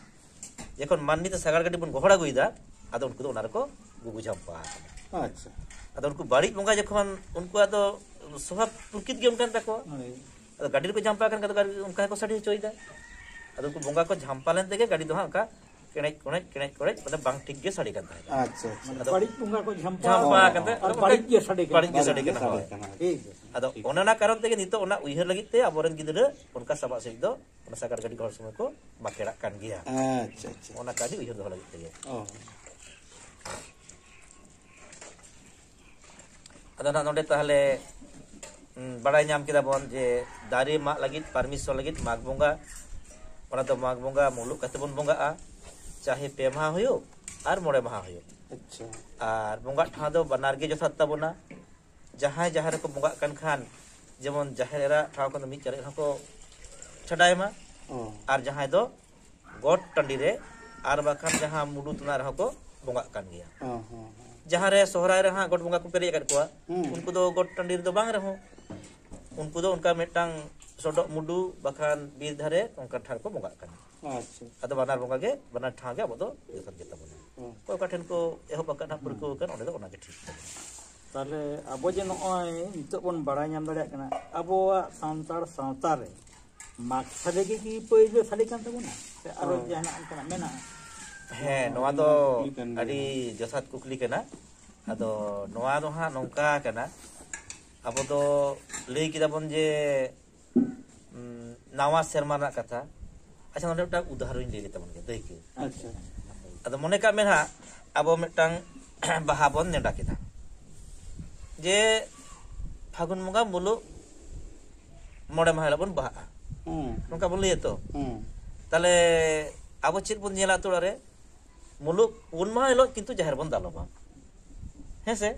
ᱡᱚᱠᱷᱚᱱ ᱢᱟᱹᱱᱢᱤ ᱛᱮ ᱥᱟᱜᱟᱲ ᱜᱟᱹᱰᱤ ᱵᱚᱱ ᱜᱚᱦᱚᱲ ᱟᱹᱜᱩᱭᱮᱫᱟ, ᱟᱫᱚ ᱩᱱᱠᱩ ᱫᱚ ᱚᱱᱟ ᱨᱮᱠᱚ ᱜᱩᱜᱩ ᱡᱷᱟᱢᱯᱟ ᱟᱠᱟᱱᱟ᱾ ᱟᱪᱪᱷᱟ᱾ ᱟᱫᱚ ᱩᱱᱠᱩ ᱵᱟᱹᱲᱤᱡ ᱵᱚᱸᱜᱟ ᱡᱚᱠᱷᱚᱱ, ᱩᱱᱠᱩᱣᱟᱜ ᱫᱚ ᱥᱚᱵᱷᱟᱵ ᱯᱨᱚᱠᱨᱤᱛ ᱜᱮ ᱚᱱᱠᱟᱱ ᱛᱟᱠᱚᱣᱟ᱾ ᱦᱳᱭ᱾ ᱟᱫᱚ ᱜᱟᱹᱰᱤ ᱨᱮᱠᱚ ᱡᱷᱟᱢᱯᱟ ᱟᱠᱟᱱ ᱠᱷᱟᱱ ᱫᱚ ᱜᱟᱹᱰᱤ ᱚᱱᱠᱟ ᱜᱮᱠᱚ ᱥᱟᱰᱮ ᱦᱚᱪᱚᱭᱮᱫᱟ᱾ ᱟᱫᱚ ᱩᱱᱠᱩ ᱵᱚᱸᱜᱟ ᱠᱚ ᱡᱷᱟᱢᱯᱟ ᱞᱮᱱ ᱛᱮᱜᱮ ᱜᱟᱹᱰᱤ ᱫᱚ ᱦᱟᱸᱜ ᱚᱱᱠᱟ ᱠᱮᱲᱮᱡ ᱠᱚᱲᱮᱡ, ᱠᱮᱲᱮᱡ ᱠᱚᱲᱮᱡ, ᱢᱟᱱᱮ ᱵᱟᱝ ᱴᱷᱤᱠ ᱜᱮ ᱥᱟᱰᱮ ᱠᱟᱱ ᱛᱟᱦᱮᱸᱫ᱾ ᱟᱪᱪᱷᱟ, ᱟᱪᱪᱷᱟ᱾ ᱟᱫᱚ ᱵᱟᱹᱲᱤᱡ ᱵᱚᱸᱜᱟ ᱠᱚ ᱡᱷᱟᱢᱯᱟ ᱡᱷᱟᱢᱯᱟ ᱟᱠᱟᱱᱟ᱾ ᱠᱟᱛᱮ ᱟᱨ ᱟᱫᱚ ᱵᱟᱹᱲᱤᱡ ᱜᱮ ᱥᱟᱰᱮ ᱠᱟᱱᱟ᱾ ᱵᱟᱹᱲᱤᱡ ᱜᱮ ᱥᱟᱰᱮ ᱠᱟᱱᱟ, ᱦᱳᱭ᱾ ᱴᱷᱤᱠ ᱜᱮᱭᱟ᱾ ᱟᱫᱚ ᱴᱷᱤᱠ᱾ ᱚᱱᱮ ᱚᱱᱟ ᱠᱟᱨᱚᱱ ᱛᱮᱜᱮ ᱱᱤᱛᱚᱜ ᱚᱱᱟ ᱩᱭᱦᱟᱹᱨ ᱞᱟᱹᱜᱤᱫ ᱛᱮ ᱟᱵᱚᱨᱮᱱ ᱜᱤᱫᱽᱨᱟᱹ ᱚᱱᱠᱟ ᱥᱟᱵᱟᱜ ᱥᱤᱬᱤᱡ ᱫᱚ ᱚᱱᱟ ᱥᱟᱜᱟᱲ ᱜᱟᱹᱰᱤ ᱜᱚᱦᱚᱲ ᱥᱚᱢᱚᱭ ᱠᱚ ᱵᱟᱸᱠᱷᱮᱲᱟᱜ ᱠᱟᱱ ᱜᱮᱭᱟ᱾ ᱟᱪᱪᱷᱟ, ᱟᱪᱪᱷᱟ᱾ ᱚᱱᱟ ᱠᱟᱹᱦᱱᱤ ᱩᱭᱦᱟᱹᱨ ᱫᱚᱦᱚ ᱞᱟᱹᱜᱤᱫ ᱛᱮᱜᱮ᱾ ᱚ᱾ ᱟᱫᱚ ᱱᱟᱜ ᱱᱚᱰᱮ ᱛᱟᱦᱚᱞᱮ ᱦᱩᱸ, ᱵᱟᱲᱟᱭ ᱧᱟᱢ ᱠᱮᱫᱟ ᱵᱚᱱ ᱡᱮ ᱫᱟᱨᱮ ᱢᱟᱜ ᱞᱟᱹᱜᱤᱫ ᱯᱟᱨᱢᱤᱥᱚᱱ ᱞᱟᱹᱜᱤᱫ ᱢᱟᱜᱽ ᱵᱚᱸᱜᱟ, ᱚᱱᱟ ᱫᱚ ᱢᱟᱜᱽ ᱵᱚᱸᱜᱟ ᱢᱩᱞᱩᱜ ᱠᱟᱛᱮ ᱵᱚᱱ ᱵᱚᱸᱜᱟᱜᱼᱟ, ᱪᱟᱦᱮ ᱯᱮ ᱢᱟᱦᱟ ᱦᱩᱭᱩᱜ ᱟᱨ ᱢᱚᱬᱮ ᱢᱟᱦᱟ ᱦᱩᱭᱩᱜ᱾ ᱟᱪᱪᱷᱟ᱾ ᱟᱨ ᱵᱚᱸᱜᱟ ᱴᱷᱟᱶ ᱫᱚ ᱵᱟᱱᱟᱨ ᱜᱮ ᱡᱚᱛᱷᱟᱛ ᱛᱟᱵᱚᱱᱟ᱾ ᱡᱟᱦᱟᱸᱭ ᱡᱟᱦᱮᱨ ᱨᱮᱠᱚ ᱵᱚᱸᱜᱟᱜ ᱠᱟᱱ ᱠᱷᱟᱱ, ᱡᱮᱢᱚᱱ ᱡᱟᱦᱮᱨ ᱮᱨᱟ ᱴᱷᱟᱶ ᱠᱷᱚᱱ ᱫᱚ ᱢᱤᱫ ᱪᱟᱨᱮᱡ ᱦᱚᱸᱠᱚ ᱪᱷᱟᱰᱟᱭ ᱢᱟ, ᱚ᱾ ᱟᱨ ᱡᱟᱦᱟᱸᱭ ᱫᱚ ᱜᱚᱴ ᱴᱟᱺᱰᱤ ᱨᱮ ᱟᱨ ᱵᱟᱠᱷᱟᱱ ᱡᱟᱦᱟᱸ ᱢᱩᱰᱩ ᱛᱟᱱᱟ ᱨᱮᱦᱚᱸ ᱠᱚ ᱵᱚᱸᱜᱟᱜ ᱠᱟᱱ ᱜᱮᱭᱟ᱾ ᱦᱚᱸ, ᱦᱚᱸ, ᱦᱚᱸ᱾ ᱡᱟᱦᱟᱸ ᱨᱮ ᱥᱚᱦᱨᱟᱭ ᱨᱮ ᱦᱟᱸᱜ ᱜᱚᱴ ᱵᱚᱸᱜᱟ ᱠᱚ ᱯᱮᱨᱮᱡ ᱟᱠᱟᱫ ᱠᱚᱣᱟ, ᱦᱩᱸ᱾ ᱩᱱᱠᱩ ᱫᱚ ᱜᱚᱴ ᱴᱟᱺᱰᱤ ᱨᱮᱫᱚ ᱵᱟᱝ ᱨᱮᱦᱚᱸ, ᱩᱱᱠᱩ ᱫᱚ ᱚᱱᱠᱟ ᱢᱤᱫᱴᱟᱝ ᱥᱚᱰᱚᱜ ᱢᱩᱰᱩ ᱵᱟᱠᱷᱟᱱ ᱵᱤᱨ ᱫᱷᱟᱨᱮ ᱚᱱᱠᱟ ᱴᱷᱟᱶ ᱨᱮᱠᱚ ᱵᱚᱸᱜᱟᱜ ᱠᱟᱱᱟ᱾ ᱟᱪᱪᱷᱟ᱾ ᱟᱫᱚ ᱵᱟᱱᱟᱨ ᱵᱚᱸᱜᱟ ᱜᱮ, ᱵᱟᱱᱟᱨ ᱴᱷᱟᱶ ᱜᱮ ᱟᱵᱚ ᱫᱚ ᱡᱚᱛᱷᱟᱛ ᱜᱮ ᱛᱟᱵᱚᱱᱟ᱾ ᱦᱩᱸ᱾ ᱚᱠᱚᱭ ᱚᱠᱟ ᱴᱷᱮᱱ ᱠᱚ ᱮᱦᱚᱵ ᱟᱠᱟᱫ ᱦᱟᱸᱜ, ᱯᱟᱹᱨᱠᱟᱹᱣ ᱟᱠᱟᱱ, ᱚᱸᱰᱮ ᱫᱚ ᱚᱱᱟ ᱜᱮ ᱴᱷᱤᱠ ᱛᱟᱵᱚᱱᱟ᱾ ᱛᱟᱦᱞᱮ ᱟᱵᱚ ᱡᱮ ᱱᱚᱜᱼᱚᱭ ᱱᱤᱛᱚᱜ ᱵᱚᱱ ᱵᱟᱲᱟᱭ ᱧᱟᱢ ᱫᱟᱲᱮᱭᱟᱜ ᱠᱟᱱᱟ, ᱟᱵᱚᱣᱟᱜ ᱥᱟᱱᱛᱟᱲ ᱥᱟᱶᱛᱟ ᱨᱮ ᱢᱟᱜᱽ ᱥᱟᱰᱮ ᱜᱮ ᱠᱤ ᱯᱳᱭᱞᱳ ᱥᱟᱰᱮ ᱠᱟᱱ ᱛᱟᱵᱚᱱᱟ, ᱥᱮ ᱟᱨᱚ ᱦᱳᱭ᱾ ᱡᱟᱦᱟᱱᱟᱜ ᱚᱱᱠᱟᱱᱟᱜ ᱢᱮᱱᱟᱜᱼᱟ? ᱦᱮᱸ, ᱱᱚᱣᱟ ᱫᱚ ᱠᱩᱠᱞᱤ ᱠᱟᱱ ᱜᱮᱭᱟ᱾ ᱟᱹᱰᱤ ᱡᱚᱛᱷᱟᱛ ᱠᱩᱠᱞᱤ ᱠᱟᱱᱟ᱾ ᱟᱫᱚ ᱱᱚᱣᱟ ᱫᱚ ᱦᱟᱸᱜ ᱱᱚᱝᱠᱟ ᱠᱟᱱᱟ, ᱟᱵᱚ ᱫᱚ ᱞᱟᱹᱭ ᱠᱮᱫᱟ ᱵᱚᱱ ᱡᱮ, ᱩᱸ, ᱱᱟᱣᱟ ᱥᱮᱨᱢᱟ ᱨᱮᱱᱟᱜ ᱠᱟᱛᱷᱟ᱾ ᱟᱪᱪᱷᱟ, ᱱᱚᱰᱮ ᱢᱤᱫᱴᱟᱝ ᱩᱫᱟᱦᱚᱨᱚᱧ ᱞᱟᱹᱭ ᱞᱮ ᱛᱟᱵᱚᱱ ᱜᱮ, ᱫᱟᱹᱭᱠᱟᱹ᱾ ᱟᱪᱪᱷᱟ᱾ ᱟᱫᱚ ᱢᱚᱱᱮ ᱠᱟᱜ ᱢᱮ ᱦᱟᱸᱜ, ᱟᱵᱚ ᱢᱤᱫᱴᱟᱝ ᱵᱟᱦᱟ ᱵᱚᱱ ᱱᱮᱰᱟ ᱠᱮᱫᱟ, ᱡᱮ ᱯᱷᱟᱹᱜᱩᱱ ᱵᱚᱸᱜᱟ ᱢᱩᱞᱩᱜ ᱢᱚᱬᱮ ᱢᱟᱦᱟ ᱦᱤᱞᱳᱜ ᱵᱚᱱ ᱵᱟᱦᱟᱜᱼᱟ, ᱦᱩᱸ᱾ ᱱᱚᱝᱠᱟ ᱵᱚᱱ ᱞᱟᱹᱭᱟ ᱛᱚ᱾ ᱦᱩᱸ᱾ ᱛᱟᱦᱞᱮ ᱟᱵᱚ ᱪᱮᱫ ᱵᱚᱱ ᱧᱮᱞᱟ ᱟᱹᱛᱩ ᱚᱲᱟᱜ ᱨᱮ? ᱢᱩᱞᱩᱜ ᱯᱩᱱ ᱢᱟᱦᱟ ᱦᱤᱞᱳᱜ ᱠᱤᱱᱛᱩ ᱡᱟᱦᱮᱨ ᱵᱚᱱ ᱫᱟᱞᱚᱵᱟ, ᱦᱮᱸ ᱥᱮ?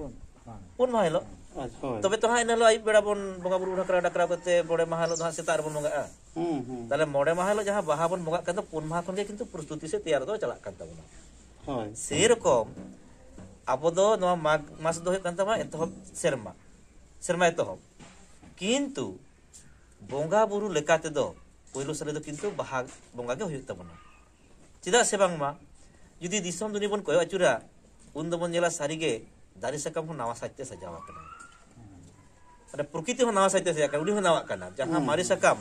ᱯᱩᱱ ᱢᱟᱦᱟ ᱦᱤᱞᱳᱜ᱾ ᱟᱪᱪᱷᱟ, ᱦᱳᱭ᱾ ᱛᱚᱵᱮ ᱛᱚ ᱦᱟᱸᱜ ᱤᱱᱟᱹ ᱦᱤᱞᱳᱜ ᱟᱹᱭᱩᱵ ᱵᱮᱲᱟ ᱵᱚᱱ ᱵᱚᱸᱜᱟ ᱵᱩᱨᱩ ᱰᱟᱠᱨᱟᱣ ᱰᱟᱠᱨᱟᱣ ᱠᱟᱛᱮ ᱢᱚᱬᱮ ᱢᱟᱦᱟ ᱦᱤᱞᱳᱜ ᱫᱚ ᱦᱟᱸᱜ ᱥᱮᱛᱟᱜ ᱨᱮᱵᱚᱱ ᱵᱚᱸᱜᱟᱜᱼᱟ᱾ ᱦᱩᱸ, ᱦᱩᱸ᱾ ᱛᱟᱦᱞᱮ ᱢᱚᱬᱮ ᱢᱟᱦᱟ ᱦᱤᱞᱳᱜ ᱡᱟᱦᱟᱸ ᱵᱟᱦᱟ ᱵᱚᱱ ᱵᱚᱸᱜᱟᱜ ᱠᱟᱱ ᱫᱚ, ᱯᱩᱱ ᱢᱟᱦᱟ ᱠᱷᱚᱱ ᱜᱮ ᱠᱤᱱᱛᱩ ᱯᱨᱚᱥᱛᱩᱛᱤ ᱥᱮ ᱛᱮᱭᱟᱨ ᱫᱚ ᱪᱟᱞᱟᱜ ᱠᱟᱱ ᱛᱟᱵᱚᱱᱟ᱾ ᱦᱳᱭ᱾ ᱥᱮᱨᱚᱠᱚᱢ ᱟᱵᱚ ᱫᱚ ᱱᱚᱣᱟ ᱢᱟᱜᱽ ᱢᱟᱥ ᱫᱚ ᱦᱩᱭᱩᱜ ᱠᱟᱱ ᱛᱟᱵᱚᱱᱟ ᱮᱛᱚᱦᱚᱵ ᱥᱮᱨᱢᱟ, ᱥᱮᱨᱢᱟ ᱮᱛᱚᱦᱚᱵ᱾ ᱠᱤᱱᱛᱩ ᱵᱚᱸᱜᱟ ᱵᱩᱨᱩ ᱞᱮᱠᱟ ᱛᱮᱫᱚ ᱯᱳᱭᱞᱳ ᱥᱟᱞᱮ ᱫᱚ ᱠᱤᱱᱛᱩ ᱵᱟᱦᱟ ᱵᱚᱸᱜᱟ ᱜᱮ ᱦᱩᱭᱩᱜ ᱛᱟᱵᱚᱱᱟ᱾ ᱪᱮᱫᱟᱜ ᱥᱮ ᱵᱟᱝᱢᱟ ᱡᱩᱫᱤ ᱫᱤᱥᱚᱢ ᱫᱩᱱᱤᱭᱟᱹ ᱵᱚᱱ ᱠᱚᱭᱚᱜ ᱟᱹᱪᱩᱨᱟ, ᱩᱱ ᱫᱚᱵᱚᱱ ᱧᱮᱞᱟ ᱥᱟᱹᱨᱤᱜᱮ ᱫᱟᱨᱮ ᱥᱟᱠᱟᱢ ᱦᱚᱸ ᱱᱟᱣᱟ ᱥᱟᱡᱽᱛᱮ ᱥᱟᱡᱟᱣ ᱟᱠᱟᱱᱟ᱾ ᱢᱟᱱᱮ ᱯᱨᱚᱠᱤᱛᱤ ᱦᱚᱸ ᱱᱟᱣᱟ ᱥᱟᱡᱽᱛᱮ ᱥᱟᱡᱟᱣ ᱟᱠᱟᱱᱟ, ᱩᱱᱤ ᱦᱚᱸ ᱱᱟᱣᱟᱜ ᱠᱟᱱᱟ᱾ ᱡᱟᱦᱟᱸ ᱦᱩᱸ, ᱢᱟᱨᱮ ᱦᱩᱸ᱾ ᱥᱟᱠᱟᱢ,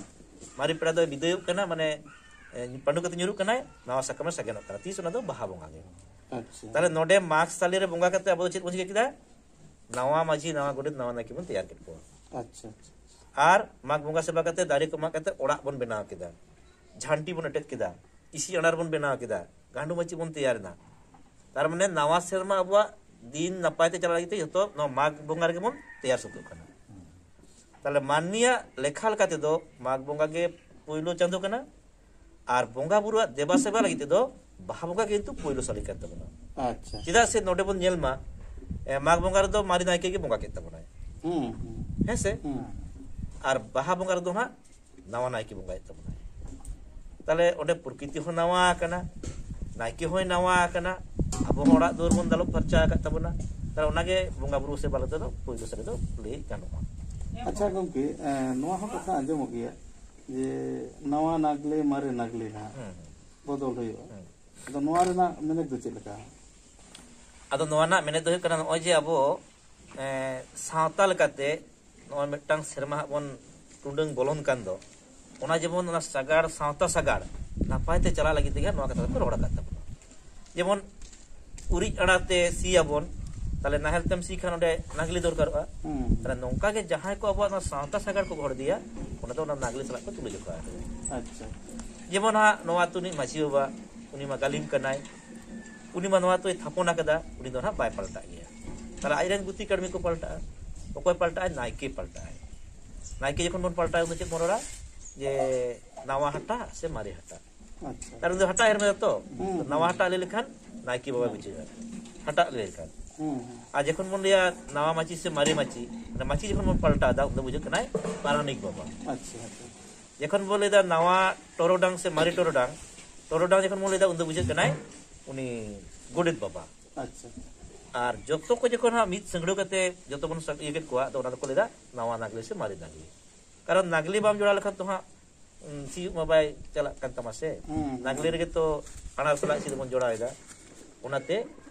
ᱢᱟᱨᱮ ᱯᱮᱲᱟ ᱫᱚᱭ ᱵᱤᱫᱟᱹᱭᱚᱜ ᱠᱟᱱᱟ, ᱢᱟᱱᱮ, ᱮ, ᱯᱟᱺᱰᱩ ᱠᱟᱛᱮ ᱧᱩᱨᱩᱜ ᱠᱟᱱᱟᱭ, ᱱᱟᱣᱟ ᱥᱟᱠᱟᱢ ᱨᱮ ᱥᱟᱜᱮᱱᱚᱜ ᱠᱟᱱᱟ᱾ ᱛᱤᱥ? ᱚᱱᱟ ᱫᱚ ᱵᱟᱦᱟ ᱵᱚᱸᱜᱟ ᱜᱮ᱾ ᱟᱪᱪᱷᱟ᱾ ᱛᱟᱦᱞᱮ ᱱᱚᱰᱮ ᱢᱟᱜᱽ ᱥᱟᱞᱮ ᱨᱮ ᱵᱚᱸᱜᱟ ᱠᱟᱛᱮ ᱟᱵᱚ ᱫᱚ ᱪᱮᱫ ᱵᱚᱱ ᱪᱤᱠᱟᱹ ᱠᱮᱫᱟ? ᱱᱟᱣᱟ ᱢᱟᱹᱡᱷᱤ, ᱱᱟᱣᱟ ᱜᱚᱰᱮᱛ, ᱱᱟᱣᱟ ᱱᱟᱭᱠᱮ ᱵᱚᱱ ᱛᱮᱭᱟᱨ ᱠᱮᱫ ᱠᱚᱣᱟ᱾ ᱟᱪᱪᱷᱟ, ᱟᱪᱪᱷᱟ᱾ ᱟᱨ ᱢᱟᱜᱽ ᱵᱚᱸᱜᱟ ᱥᱮᱵᱟ ᱠᱟᱛᱮ ᱫᱟᱨᱮ ᱠᱚ ᱢᱟᱜ ᱠᱟᱛᱮ ᱚᱲᱟᱜ ᱵᱚᱱ ᱵᱮᱱᱟᱣ ᱠᱮᱫᱟ, ᱡᱷᱟᱱᱴᱤ ᱵᱚᱱ ᱮᱴᱮᱫ ᱠᱮᱫᱟ, ᱤᱥᱤ ᱟᱸᱲᱟᱨ ᱵᱚᱱ ᱵᱮᱱᱟᱣ ᱠᱮᱫᱟ, ᱜᱟᱸᱰᱚ ᱢᱟᱹᱪᱤ ᱵᱚᱱ ᱛᱮᱭᱟᱨ ᱮᱫᱟ᱾ ᱛᱟᱨ ᱢᱟᱱᱮ ᱱᱟᱣᱟ ᱥᱮᱨᱢᱟ ᱟᱵᱚᱣᱟᱜ ᱫᱤᱱ ᱱᱟᱯᱟᱭ ᱛᱮ ᱪᱟᱞᱟᱜ ᱞᱟᱹᱜᱤᱫ ᱛᱮ ᱡᱚᱛᱚ ᱱᱚᱣᱟ ᱢᱟᱜᱽ ᱵᱚᱸᱜᱟ ᱨᱮᱜᱮ ᱵᱚᱱ ᱛᱮᱭᱟᱨ ᱥᱟᱹᱛᱚᱜ ᱠᱟᱱᱟ᱾ ᱛᱟᱦᱞᱮ ᱢᱟᱹᱱᱢᱤᱭᱟᱜ ᱞᱮᱠᱷᱟ ᱞᱮᱠᱟ ᱛᱮᱫᱚ ᱢᱟᱜᱽ ᱵᱚᱸᱜᱟ ᱜᱮ ᱯᱳᱭᱞᱳ ᱪᱟᱸᱫᱳ ᱠᱟᱱᱟ, ᱟᱨ ᱵᱚᱸᱜᱟ ᱵᱩᱨᱩᱣᱟᱜ ᱫᱮᱵᱟ ᱥᱮᱵᱟ ᱞᱟᱹᱜᱤᱫ ᱛᱮᱫᱚ ᱵᱟᱦᱟ ᱵᱚᱸᱜᱟ ᱜᱮ ᱠᱤᱱᱛᱩ ᱯᱳᱭᱞᱳ ᱥᱟᱞᱤ ᱠᱟᱱ ᱛᱟᱵᱚᱱᱟ᱾ ᱟᱪᱪᱷᱟ᱾ ᱪᱮᱫᱟᱜ ᱥᱮ ᱱᱚᱰᱮ ᱵᱚᱱ ᱧᱮᱞ ᱢᱟ, ᱮ, ᱢᱟᱜᱽ ᱵᱚᱸᱜᱟ ᱨᱮᱫᱚ ᱢᱟᱨᱮ ᱱᱟᱭᱠᱮ ᱜᱮ ᱵᱚᱸᱜᱟ ᱠᱮᱫ ᱛᱟᱵᱚᱱᱟᱭ, ᱦᱩᱸ ᱦᱩᱸ ᱦᱮᱸ ᱥᱮ? ᱦᱩᱸ ᱟᱨ ᱵᱟᱦᱟ ᱵᱚᱸᱜᱟ ᱨᱮᱫᱚ ᱦᱟᱸᱜ ᱱᱟᱣᱟ ᱱᱟᱭᱠᱮ ᱵᱚᱸᱜᱟᱭᱮᱫ ᱛᱟᱵᱚᱱᱟᱭ᱾ ᱛᱟᱦᱞᱮ ᱚᱸᱰᱮ ᱯᱨᱚᱠᱨᱤᱛᱤ ᱦᱚᱸ ᱱᱟᱣᱟ ᱟᱠᱟᱱᱟ, ᱱᱟᱭᱠᱮ ᱦᱚᱸᱭ ᱱᱟᱣᱟ ᱟᱠᱟᱱᱟ, ᱟᱵᱚ ᱦᱚᱸ ᱚᱲᱟᱜ ᱫᱩᱣᱟᱹᱨ ᱵᱚᱱ ᱫᱟᱞᱚᱵ ᱯᱷᱟᱨᱪᱟ ᱟᱠᱟᱫ ᱛᱟᱵᱚᱱᱟ᱾ ᱛᱟᱦᱞᱮ ᱚᱱᱟᱜᱮ ᱵᱚᱸᱜᱟ ᱵᱩᱨᱩ ᱥᱮᱵᱟ ᱞᱮᱠᱟ ᱫᱚ ᱯᱳᱭᱞᱳ ᱥᱟᱞᱤ ᱫᱚ ᱞᱟᱹᱭ ᱜᱟᱱᱚᱜᱼᱟ᱾ ᱟᱪᱪᱷᱟ ᱜᱚᱢᱠᱮ, ᱮ, ᱱᱚᱣᱟ ᱦᱚᱸ ᱠᱟᱛᱷᱟ ᱟᱸᱡᱚᱢᱚᱜ ᱜᱮᱭᱟ ᱡᱮ ᱱᱟᱣᱟ ᱱᱟᱜᱽᱞᱮ ᱢᱟᱨᱮ ᱱᱟᱜᱽᱞᱮ ᱱᱟᱦᱟᱜ ᱦᱩᱸ, ᱦᱩᱸ, ᱵᱚᱫᱚᱞ ᱦᱩᱭᱩᱜᱼᱟ᱾ ᱦᱩᱸ᱾ ᱟᱫᱚ ᱱᱚᱣᱟ ᱨᱮᱱᱟᱜ ᱢᱮᱱᱮᱫ ᱫᱚ ᱪᱮᱫ ᱞᱮᱠᱟ? ᱟᱫᱚ ᱱᱚᱣᱟ ᱨᱮᱱᱟᱜ ᱢᱮᱱᱮᱫ ᱫᱚ ᱦᱩᱭᱩᱜ ᱠᱟᱱᱟ, ᱱᱚᱜᱼᱚᱭ ᱡᱮ ᱟᱵᱚ, ᱮ, ᱥᱟᱶᱛᱟ ᱞᱮᱠᱟᱛᱮ ᱱᱚᱜᱼᱚᱭ ᱢᱤᱫᱴᱟᱝ ᱥᱮᱨᱢᱟ ᱦᱟᱸᱜ ᱵᱚᱱ ᱴᱩᱰᱟᱹᱝ ᱵᱚᱞᱚᱱ ᱠᱟᱱ ᱫᱚ, ᱚᱱᱟ ᱡᱮᱢᱚᱱ ᱚᱱᱟ ᱥᱟᱜᱟᱲ, ᱥᱟᱶᱛᱟ ᱥᱟᱜᱟᱲ ᱱᱟᱯᱟᱭ ᱛᱮ ᱪᱟᱞᱟᱜ ᱞᱟᱹᱜᱤᱫ ᱛᱮᱜᱮ ᱱᱚᱣᱟ ᱠᱟᱛᱷᱟ ᱫᱚᱠᱚ ᱨᱚᱲ ᱟᱠᱟᱫ ᱛᱟᱵᱚᱱᱟ᱾ ᱡᱮᱢᱚᱱ ᱩᱨᱤᱡ ᱟᱲᱟ ᱛᱮ ᱥᱤᱭᱟᱵᱚᱱ, ᱛᱟᱦᱞᱮ ᱱᱟᱦᱮᱞ ᱛᱮᱢ ᱥᱤ ᱠᱷᱟᱱ ᱚᱸᱰᱮ ᱱᱟᱜᱽᱞᱮ ᱫᱚᱨᱠᱟᱨᱚᱜᱼᱟ᱾ ᱦᱩᱸ᱾ ᱛᱟᱦᱞᱮ ᱱᱚᱝᱠᱟ ᱜᱮ ᱡᱟᱦᱟᱸᱭ ᱠᱚ ᱟᱵᱚᱣᱟᱜ ᱱᱚᱣᱟ ᱥᱟᱶᱛᱟ ᱥᱟᱜᱟᱲ ᱠᱚ ᱜᱚᱲ ᱤᱫᱤᱭᱟ, ᱚᱱᱟ ᱫᱚ ᱚᱱᱟ ᱱᱟᱜᱽᱞᱮ ᱥᱟᱞᱟᱜ ᱠᱚ ᱛᱩᱞᱟᱹ ᱡᱚᱠᱷᱟ ᱟᱠᱟᱫᱟ᱾ ᱟᱪᱪᱷᱟ᱾ ᱡᱮᱢᱚᱱ ᱦᱟᱸᱜ ᱱᱚᱣᱟ ᱟᱹᱛᱩ ᱨᱤᱱᱤᱡ ᱢᱟᱹᱡᱷᱤ ᱵᱟᱵᱟ, ᱩᱱᱤ ᱢᱟ ᱜᱟᱹᱞᱤᱢ ᱠᱟᱱᱟᱭ, ᱩᱱᱤ ᱢᱟ ᱱᱚᱣᱟ ᱟᱹᱛᱩᱭ ᱛᱷᱟᱯᱚᱱ ᱟᱠᱟᱫᱟ, ᱩᱱᱤ ᱫᱚ ᱦᱟᱸᱜ ᱵᱟᱭ ᱯᱟᱞᱴᱟᱜ ᱜᱮᱭᱟ᱾ ᱛᱟᱦᱞᱮ ᱟᱡᱨᱮᱱ ᱜᱩᱛᱤ ᱠᱟᱹᱲᱢᱤ ᱠᱚ ᱯᱟᱞᱴᱟᱜᱼᱟ᱾ ᱚᱠᱚᱭ ᱯᱟᱞᱴᱟᱜᱼᱟᱭ? ᱱᱟᱭᱠᱮ ᱯᱟᱞᱴᱟᱜᱼᱟᱭ᱾ ᱱᱟᱭᱠᱮ ᱡᱚᱠᱷᱚᱱ ᱵᱚᱱ ᱯᱟᱞᱴᱟᱣ, ᱩᱱ ᱫᱚ ᱪᱮᱫ ᱵᱚᱱ ᱨᱚᱲᱟ? ᱡᱮ ᱱᱟᱣᱟ ᱦᱟᱴᱟᱜ ᱥᱮ ᱢᱟᱨᱮ ᱦᱟᱴᱟᱜ? ᱟᱪᱪᱷᱟ᱾ ᱟᱨ ᱩᱱᱤ ᱫᱚ ᱦᱟᱴᱟᱜ ᱮ ᱦᱚᱨᱚᱜ ᱮᱫᱟ ᱛᱚ᱾ ᱦᱩᱸ, ᱦᱩᱸ᱾ ᱱᱟᱣᱟ ᱦᱟᱴᱟᱜ ᱞᱟᱹᱭ ᱞᱮᱠᱷᱟᱱ ᱱᱟᱭᱠᱮ ᱵᱟᱵᱟᱭ ᱵᱩᱡᱷᱟᱹᱣᱟ ᱦᱟᱴᱟᱜ ᱞᱟᱹᱭ ᱞᱮᱠᱷᱟᱱ᱾ ᱦᱩᱸ, ᱦᱩᱸ᱾ ᱟᱨ ᱡᱚᱠᱷᱚᱱ ᱵᱚᱱ ᱞᱟᱹᱭᱟ ᱱᱟᱣᱟ ᱢᱟᱹᱪᱤ ᱥᱮ ᱢᱟᱨᱮ ᱢᱟᱹᱪᱤ, ᱢᱟᱱᱮ ᱢᱟᱹᱪᱤ ᱡᱚᱠᱷᱚᱱ ᱵᱚᱱ ᱯᱟᱞᱴᱟᱣ ᱮᱫᱟ, ᱩᱱ ᱫᱚ ᱵᱩᱡᱷᱟᱹᱜ ᱠᱟᱱᱟᱭ ᱯᱟᱨᱟᱱᱤᱠ ᱵᱟᱵᱟ᱾ ᱟᱪᱪᱷᱟ, ᱟᱪᱪᱷᱟ᱾ ᱡᱚᱠᱷᱚᱱ ᱵᱚᱱ ᱞᱟᱹᱭ ᱮᱫᱟ ᱱᱟᱣᱟ ᱴᱚᱨᱚᱰᱟᱝ ᱥᱮ ᱢᱟᱨᱮ ᱴᱚᱨᱚᱰᱟᱝ, ᱴᱚᱨᱚᱰᱟᱝ ᱡᱚᱠᱷᱚᱱ ᱵᱚᱱ ᱞᱟᱹᱭ ᱮᱫᱟ, ᱩᱱ ᱫᱚ ᱵᱩᱡᱷᱟᱹᱜ ᱠᱟᱱᱟᱭ ᱩᱱᱤ ᱜᱚᱰᱮᱛ ᱵᱟᱵᱟ᱾ ᱟᱪᱪᱷᱟ᱾ ᱟᱨ ᱡᱚᱛᱚ ᱠᱚ ᱡᱚᱠᱷᱚᱱ ᱦᱟᱸᱜ ᱢᱤᱫ ᱥᱟᱹᱝᱜᱲᱟᱹ ᱠᱟᱛᱮ ᱡᱚᱛᱚ ᱵᱚᱱ ᱥᱟ-, ᱤᱭᱟᱹ ᱠᱮᱫ ᱠᱚᱣᱟ, ᱟᱫᱚ ᱚᱱᱟ ᱫᱚᱠᱚ ᱞᱟᱹᱭ ᱮᱫᱟ ᱱᱟᱣᱟ ᱱᱟᱜᱽᱞᱮ ᱥᱮ ᱢᱟᱨᱮ ᱱᱟᱜᱽᱞᱮ᱾ ᱠᱟᱨᱚᱱ ᱱᱟᱜᱽᱞᱮ ᱵᱟᱢ ᱡᱚᱲᱟᱣ ᱞᱮᱠᱷᱟᱱ ᱛᱚ ᱦᱟᱸᱜ, ᱩᱸ, ᱥᱤᱭᱳᱜ ᱢᱟ ᱵᱟᱭ ᱪᱟᱞᱟᱜ ᱠᱟᱱ ᱛᱟᱢᱟ ᱥᱮ᱾ ᱦᱩᱸ, ᱦᱩᱸ᱾ ᱱᱟᱜᱽᱞᱮ ᱨᱮᱜᱮ ᱛᱚ ᱟᱬᱟᱨ ᱥᱟᱞᱟᱜ ᱥᱤᱭᱳᱜ ᱵᱚᱱ ᱡᱚᱲᱟᱣ ᱮᱫᱟ᱾ ᱚᱱᱟᱛᱮ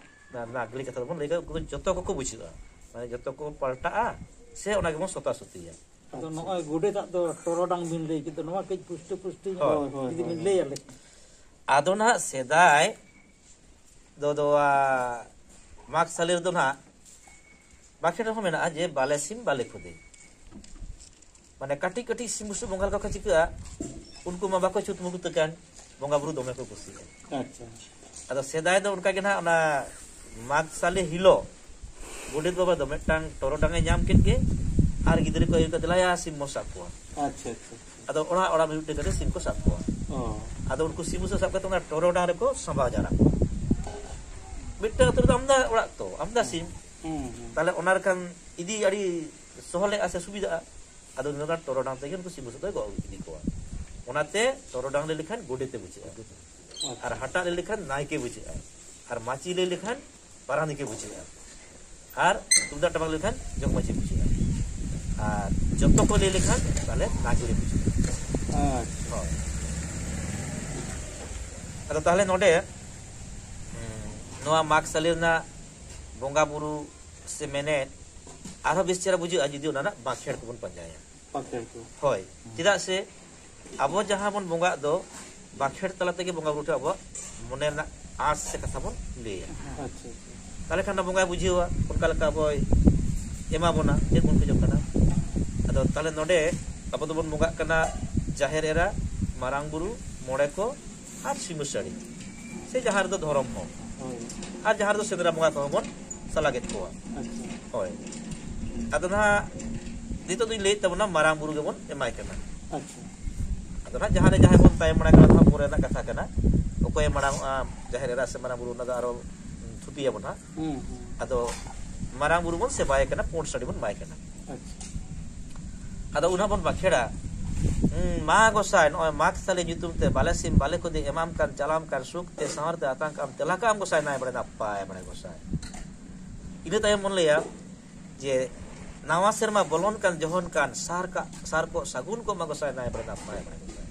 ᱚᱱᱟ ᱱᱟᱜᱽᱞᱮ ᱠᱟᱛᱷᱟ ᱫᱚᱵᱚᱱ ᱞᱟᱹᱭ ᱠᱟᱫᱟ, ᱩᱱᱠᱩ ᱫᱚ ᱡᱚᱛᱚ ᱠᱚᱠᱚ ᱵᱩᱡᱷᱟᱹᱜᱼᱟ᱾ ᱢᱟᱱᱮ ᱡᱚᱛᱚ ᱠᱚ ᱯᱟᱞᱴᱟᱜᱼᱟ ᱥᱮ ᱚᱱᱟ ᱜᱮᱵᱚᱱ ᱥᱚᱛᱟ ᱥᱚᱛᱤᱭᱟ᱾ ᱟᱫᱚ ᱱᱚᱜᱼᱚᱭ ᱜᱚᱰᱮᱛᱟᱜ ᱫᱚ ᱴᱚᱨᱚᱰᱟᱝ ᱵᱤᱱ ᱞᱟᱹᱭ ᱠᱮᱫ ᱫᱚ, ᱱᱚᱣᱟ ᱠᱟᱹᱡ ᱯᱩᱥᱴᱟᱹ ᱯᱩᱥᱴᱤ ᱧᱚᱜ ᱦᱳᱭ, ᱦᱳᱭ, ᱡᱩᱫᱤ ᱦᱳᱭ, ᱵᱤᱱ ᱦᱳᱭ᱾ ᱞᱟᱹᱭᱟ ᱞᱮᱠᱷᱟᱱ᱾ ᱟᱫᱚ ᱱᱟᱦᱟᱜ ᱥᱮᱫᱟᱭ ᱫᱚ, ᱫᱚ, ᱟ, ᱢᱟᱜᱽ ᱥᱟᱞᱮ ᱨᱮᱫᱚ ᱱᱟᱦᱟᱜ ᱵᱟᱠᱷᱮᱲ ᱨᱮᱦᱚᱸ ᱢᱮᱱᱟᱜᱼᱟ ᱡᱮ, "ᱵᱟᱞᱮ ᱥᱤᱢ ᱵᱟᱞᱮ ᱠᱷᱚᱫᱮ", ᱢᱟᱱᱮ ᱠᱟᱹᱴᱤᱡ ᱠᱟᱹᱴᱤᱡ ᱥᱤᱢ ᱵᱩᱥᱟᱹᱜ ᱵᱚᱸᱜᱟ ᱞᱮᱠᱟ ᱠᱚ ᱪᱤᱠᱟᱹᱜᱼᱟ, ᱩᱱᱠᱩ ᱢᱟ ᱵᱟᱠᱚ ᱪᱷᱩᱛ ᱢᱩᱠᱩᱛ ᱟᱠᱟᱱ, ᱵᱚᱸᱜᱟ ᱵᱩᱨᱩ ᱫᱚᱢᱮ ᱠᱚ ᱠᱩᱥᱤᱭᱟᱜᱼᱟ᱾ ᱟᱪᱪᱷᱟ᱾ ᱟᱫᱚ ᱥᱮᱫᱟᱭ ᱫᱚ ᱚᱱᱠᱟ ᱜᱮ ᱱᱟᱦᱟᱜ ᱚᱱᱟ ᱢᱟᱜᱽ ᱥᱟᱞᱮ ᱦᱤᱞᱳᱜ ᱜᱚᱰᱮᱛ ᱵᱟᱵᱟ ᱫᱚ ᱢᱤᱫᱴᱟᱝ ᱴᱚᱨᱚᱰᱟᱝ ᱮ ᱧᱟᱢ ᱠᱮᱫ ᱜᱮ, ᱟᱨ ᱜᱤᱫᱽᱨᱟᱹ ᱠᱚ ᱟᱹᱭᱩᱨ ᱠᱟᱛᱮ, ᱞᱟᱭᱟ ᱥᱤᱢ ᱵᱚᱱ ᱥᱟᱵ ᱠᱚᱣᱟ᱾ ᱟᱪᱪᱷᱟ, ᱟᱪᱪᱷᱟ, ᱟᱪᱪᱷᱟ᱾ ᱟᱫᱚ ᱚᱲᱟᱜ ᱚᱲᱟᱜ ᱢᱤᱫᱴᱮᱱ ᱠᱟᱛᱮ ᱥᱤᱢ ᱠᱚ ᱥᱟᱵ ᱠᱚᱣᱟ᱾ ᱚ᱾ ᱟᱫᱚ ᱩᱱᱠᱩ ᱥᱤᱢ ᱵᱩᱥᱟᱹᱜ ᱥᱟᱵ ᱠᱟᱛᱮ ᱚᱱᱟ ᱴᱚᱨᱚᱰᱟᱝ ᱨᱮᱠᱚ ᱥᱟᱢᱵᱟᱣ ᱡᱟᱣᱨᱟ ᱠᱚᱣᱟ᱾ ᱢᱤᱫᱴᱟᱝ ᱟᱹᱛᱩ ᱨᱮᱫᱚ ᱟᱢᱫᱟ ᱚᱲᱟᱜ ᱛᱚ, ᱟᱢᱫᱟ ᱥᱤᱢ᱾ ᱦᱩᱸ, ᱦᱩᱸ᱾ ᱛᱟᱦᱞᱮ ᱚᱱᱟ ᱨᱮᱠᱷᱟᱱ ᱤᱫᱤ ᱟᱹᱰᱤ ᱥᱚᱦᱞᱮᱜᱼᱟ ᱥᱮ ᱥᱩᱵᱤᱫᱷᱟᱜᱼᱟ᱾ ᱟᱫᱚ ᱩᱱᱤ ᱫᱚ ᱚᱱᱟ ᱴᱚᱨᱚᱰᱟᱝ ᱛᱮᱜᱮ ᱩᱱᱠᱩ ᱥᱤᱢ ᱵᱩᱥᱟᱹᱜ ᱫᱚᱭ ᱜᱚᱜ ᱤᱫᱤ ᱠᱚᱣᱟ᱾ ᱚᱱᱟᱛᱮ ᱴᱚᱨᱚᱰᱟᱝ ᱞᱟᱹᱭ ᱞᱮᱠᱷᱟᱱ ᱜᱚᱰᱮᱛᱮ ᱵᱩᱡᱷᱟᱹᱜᱼᱟ᱾ ᱟᱪᱪᱷᱟ᱾ ᱟᱨ ᱦᱟᱴᱟᱜ ᱞᱟᱹᱭ ᱞᱮᱠᱷᱟᱱ ᱱᱟᱭᱠᱮ ᱵᱩᱡᱷᱟᱹᱜᱼᱟ᱾ ᱟᱨ ᱢᱟᱹᱪᱤ ᱞᱟᱹᱭ ᱞᱮᱠᱷᱟᱱ ᱯᱟᱨᱟᱱᱤᱠᱮ ᱵᱩᱡᱷᱟᱹᱜᱼᱟ᱾ ᱟᱨ ᱛᱩᱢᱫᱟᱜ ᱴᱟᱢᱟᱠ ᱞᱟᱹᱭ ᱞᱮᱠᱷᱟᱱ ᱡᱚᱜᱽ ᱢᱟᱹᱡᱷᱤ ᱵᱩᱡᱷᱟᱹᱜᱼᱟ᱾ ᱟᱨ ᱡᱚᱛᱚ ᱠᱚ ᱞᱟᱹᱭ ᱞᱮᱠᱷᱟᱱ ᱛᱟᱦᱞᱮ ᱱᱟᱜᱚᱨᱤ ᱵᱩᱡᱷᱟᱹᱜᱼᱟ᱾ ᱟᱪᱪᱷᱟ᱾ ᱦᱳᱭ᱾ ᱟᱫᱚ ᱛᱟᱦᱞᱮ ᱱᱚᱰᱮ, ᱦᱩᱸ, ᱱᱚᱣᱟ ᱢᱟᱜᱽ ᱥᱟᱞᱮ ᱨᱮᱱᱟᱜ ᱵᱚᱸᱜᱟ ᱵᱩᱨᱩ ᱥᱮ ᱢᱮᱱᱮᱫ ᱟᱨᱦᱚᱸ ᱵᱮᱥ ᱪᱮᱦᱨᱟ ᱵᱩᱡᱷᱟᱹᱜᱼᱟ ᱡᱩᱫᱤ ᱚᱱᱟ ᱨᱮᱱᱟᱜ ᱵᱟᱸᱠᱷᱮᱲ ᱠᱚᱵᱚᱱ ᱯᱟᱸᱡᱟᱭᱟ᱾ ᱵᱟᱸᱠᱷᱮᱲ ᱠᱚ᱾ ᱦᱳᱭ᱾ ᱦᱩᱸ᱾ ᱪᱮᱫᱟᱜ ᱥᱮ ᱟᱵᱚ ᱡᱟᱦᱟᱸ ᱵᱚᱱ ᱵᱚᱸᱜᱟᱜ ᱫᱚ, ᱵᱟᱸᱠᱷᱮᱲ ᱛᱟᱞᱟ ᱛᱮᱜᱮ ᱵᱚᱸᱜᱟ ᱵᱩᱨᱩ ᱴᱷᱮᱱ ᱟᱵᱚᱣᱟᱜ ᱢᱚᱱᱮ ᱨᱮᱱᱟᱜ ᱟᱸᱥ ᱥᱮ ᱠᱟᱛᱷᱟ ᱵᱚᱱ ᱞᱟᱹᱭᱟ᱾ ᱟᱪᱪᱷᱟ, ᱟᱪᱪᱷᱟ᱾ ᱛᱟᱦᱞᱮ ᱠᱷᱟᱱ ᱫᱚ ᱵᱚᱸᱜᱟᱭ ᱵᱩᱡᱷᱟᱹᱣᱟ, ᱚᱱᱠᱟ ᱞᱮᱠᱟ ᱟᱵᱚᱭ ᱮᱢᱟ ᱵᱚᱱᱟ, ᱪᱮᱫ ᱵᱚᱱ ᱠᱷᱚᱡᱚᱜ ᱠᱟᱱᱟ᱾ ᱟᱫᱚ ᱛᱟᱦᱞᱮ ᱱᱚᱰᱮ ᱟᱵᱚ ᱫᱚᱵᱚᱱ ᱵᱚᱸᱜᱟᱜ ᱠᱟᱱᱟ ᱡᱟᱦᱮᱨ ᱮᱨᱟ, ᱢᱟᱨᱟᱝ ᱵᱩᱨᱩ, ᱢᱚᱬᱮ ᱠᱚ ᱟᱨ ᱥᱤᱢᱟᱹ ᱥᱟᱹᱲᱤ, ᱥᱮ ᱡᱟᱦᱟᱸ ᱨᱮᱫᱚ ᱫᱷᱚᱨᱚᱢ ᱦᱚᱸ, ᱦᱳᱭ᱾ ᱟᱨ ᱡᱟᱦᱟᱸ ᱨᱮᱫᱚ ᱥᱮᱸᱫᱽᱨᱟ ᱵᱚᱸᱜᱟ ᱠᱚᱦᱚᱸ ᱵᱚᱱ ᱥᱟᱞᱟᱜᱮᱫ ᱠᱚᱣᱟ᱾ ᱟᱪᱪᱷᱟ᱾ ᱦᱳᱭ᱾ ᱟᱫᱚ ᱱᱟᱦᱟᱜ ᱱᱤᱛᱚᱜ ᱫᱚᱧ ᱞᱟᱹᱭᱮᱫ ᱛᱟᱵᱚᱱᱟ, ᱢᱟᱨᱟᱝ ᱵᱩᱨᱩ ᱜᱮᱵᱚᱱ ᱮᱢᱟᱭ ᱠᱟᱱᱟ᱾ ᱟᱪᱪᱷᱟ᱾ ᱟᱫᱚ ᱱᱟᱦᱟᱜ ᱡᱟᱦᱟᱸ ᱨᱮ ᱡᱟᱦᱟᱸᱭ ᱵᱚᱱ ᱛᱟᱭᱚᱢ ᱢᱟᱲᱟᱝ ᱠᱟᱱᱟ, ᱚᱱᱟ ᱯᱚᱨᱮ ᱨᱮᱱᱟᱜ ᱠᱟᱛᱷᱟ ᱠᱟᱱᱟ᱾ ᱚᱠᱚᱭᱮ ᱢᱟᱲᱟᱝ ᱚᱜᱼᱟ, ᱡᱟᱦᱮᱨ ᱮᱨᱟ ᱥᱮ ᱢᱟᱨᱟᱝ ᱵᱩᱨᱩ, ᱚᱱᱟ ᱫᱚ ᱟᱨᱚ ᱛᱷᱩᱛᱤᱭᱟᱵᱚᱱ ᱦᱟᱸᱜ᱾ ᱦᱩᱸ, ᱦᱩᱸ᱾ ᱟᱫᱚ ᱢᱟᱨᱟᱝ ᱵᱩᱨᱩ ᱵᱚᱱ ᱥᱮᱵᱟᱭᱮ ᱠᱟᱱᱟ, ᱯᱩᱸᱰ ᱥᱟᱹᱲᱤ ᱵᱚᱱ ᱮᱢᱟᱭ ᱠᱟᱱᱟ᱾ ᱟᱪᱪᱷᱟ᱾ ᱟᱫᱚ ᱩᱱ ᱦᱟᱸᱜ ᱵᱚᱱ ᱵᱟᱠᱷᱮᱲᱟ, ᱦᱩᱸ, ᱢᱟ ᱜᱚᱸᱥᱟᱭ, ᱱᱚᱜᱼᱚᱭ ᱢᱟᱜᱽ ᱥᱟᱞᱮ ᱧᱩᱛᱩᱢ ᱛᱮ ᱵᱟᱞᱮ ᱥᱤᱢ ᱵᱟᱞᱮ ᱠᱚᱫᱮ ᱮᱢᱟᱢ ᱠᱟᱱ, ᱪᱟᱞᱟᱢ ᱠᱟᱱ, ᱥᱩᱠ ᱛᱮ ᱥᱟᱶᱟᱨ ᱛᱮ ᱟᱛᱟᱝ ᱠᱟᱜ ᱟᱢ, ᱛᱮᱞᱟ ᱠᱟᱜ ᱟᱢ ᱜᱚᱸᱥᱟᱭ ᱱᱟᱭ ᱵᱟᱲᱮ ᱱᱟᱯᱟᱭ ᱵᱟᱲᱮ ᱜᱚᱸᱥᱟᱭ᱾ ᱤᱱᱟᱹ ᱛᱟᱭᱚᱢ ᱵᱚᱱ ᱞᱟᱹᱭᱟ ᱡᱮ, ᱱᱟᱣᱟ ᱥᱮᱨᱢᱟ ᱵᱚᱞᱚᱱ ᱠᱟᱱ ᱡᱚᱦᱚᱱ ᱠᱟᱱ, ᱥᱟᱨ ᱠᱟᱜ, ᱥᱟᱨ ᱠᱚ ᱥᱟᱹᱜᱩᱱ ᱠᱚᱜ ᱢᱟ ᱜᱚᱸᱥᱟᱭ ᱱᱟᱭ ᱵᱟᱲᱮ ᱱᱟᱯᱟᱭ ᱵᱟᱲᱮ ᱜᱚᱸᱥᱟᱭ᱾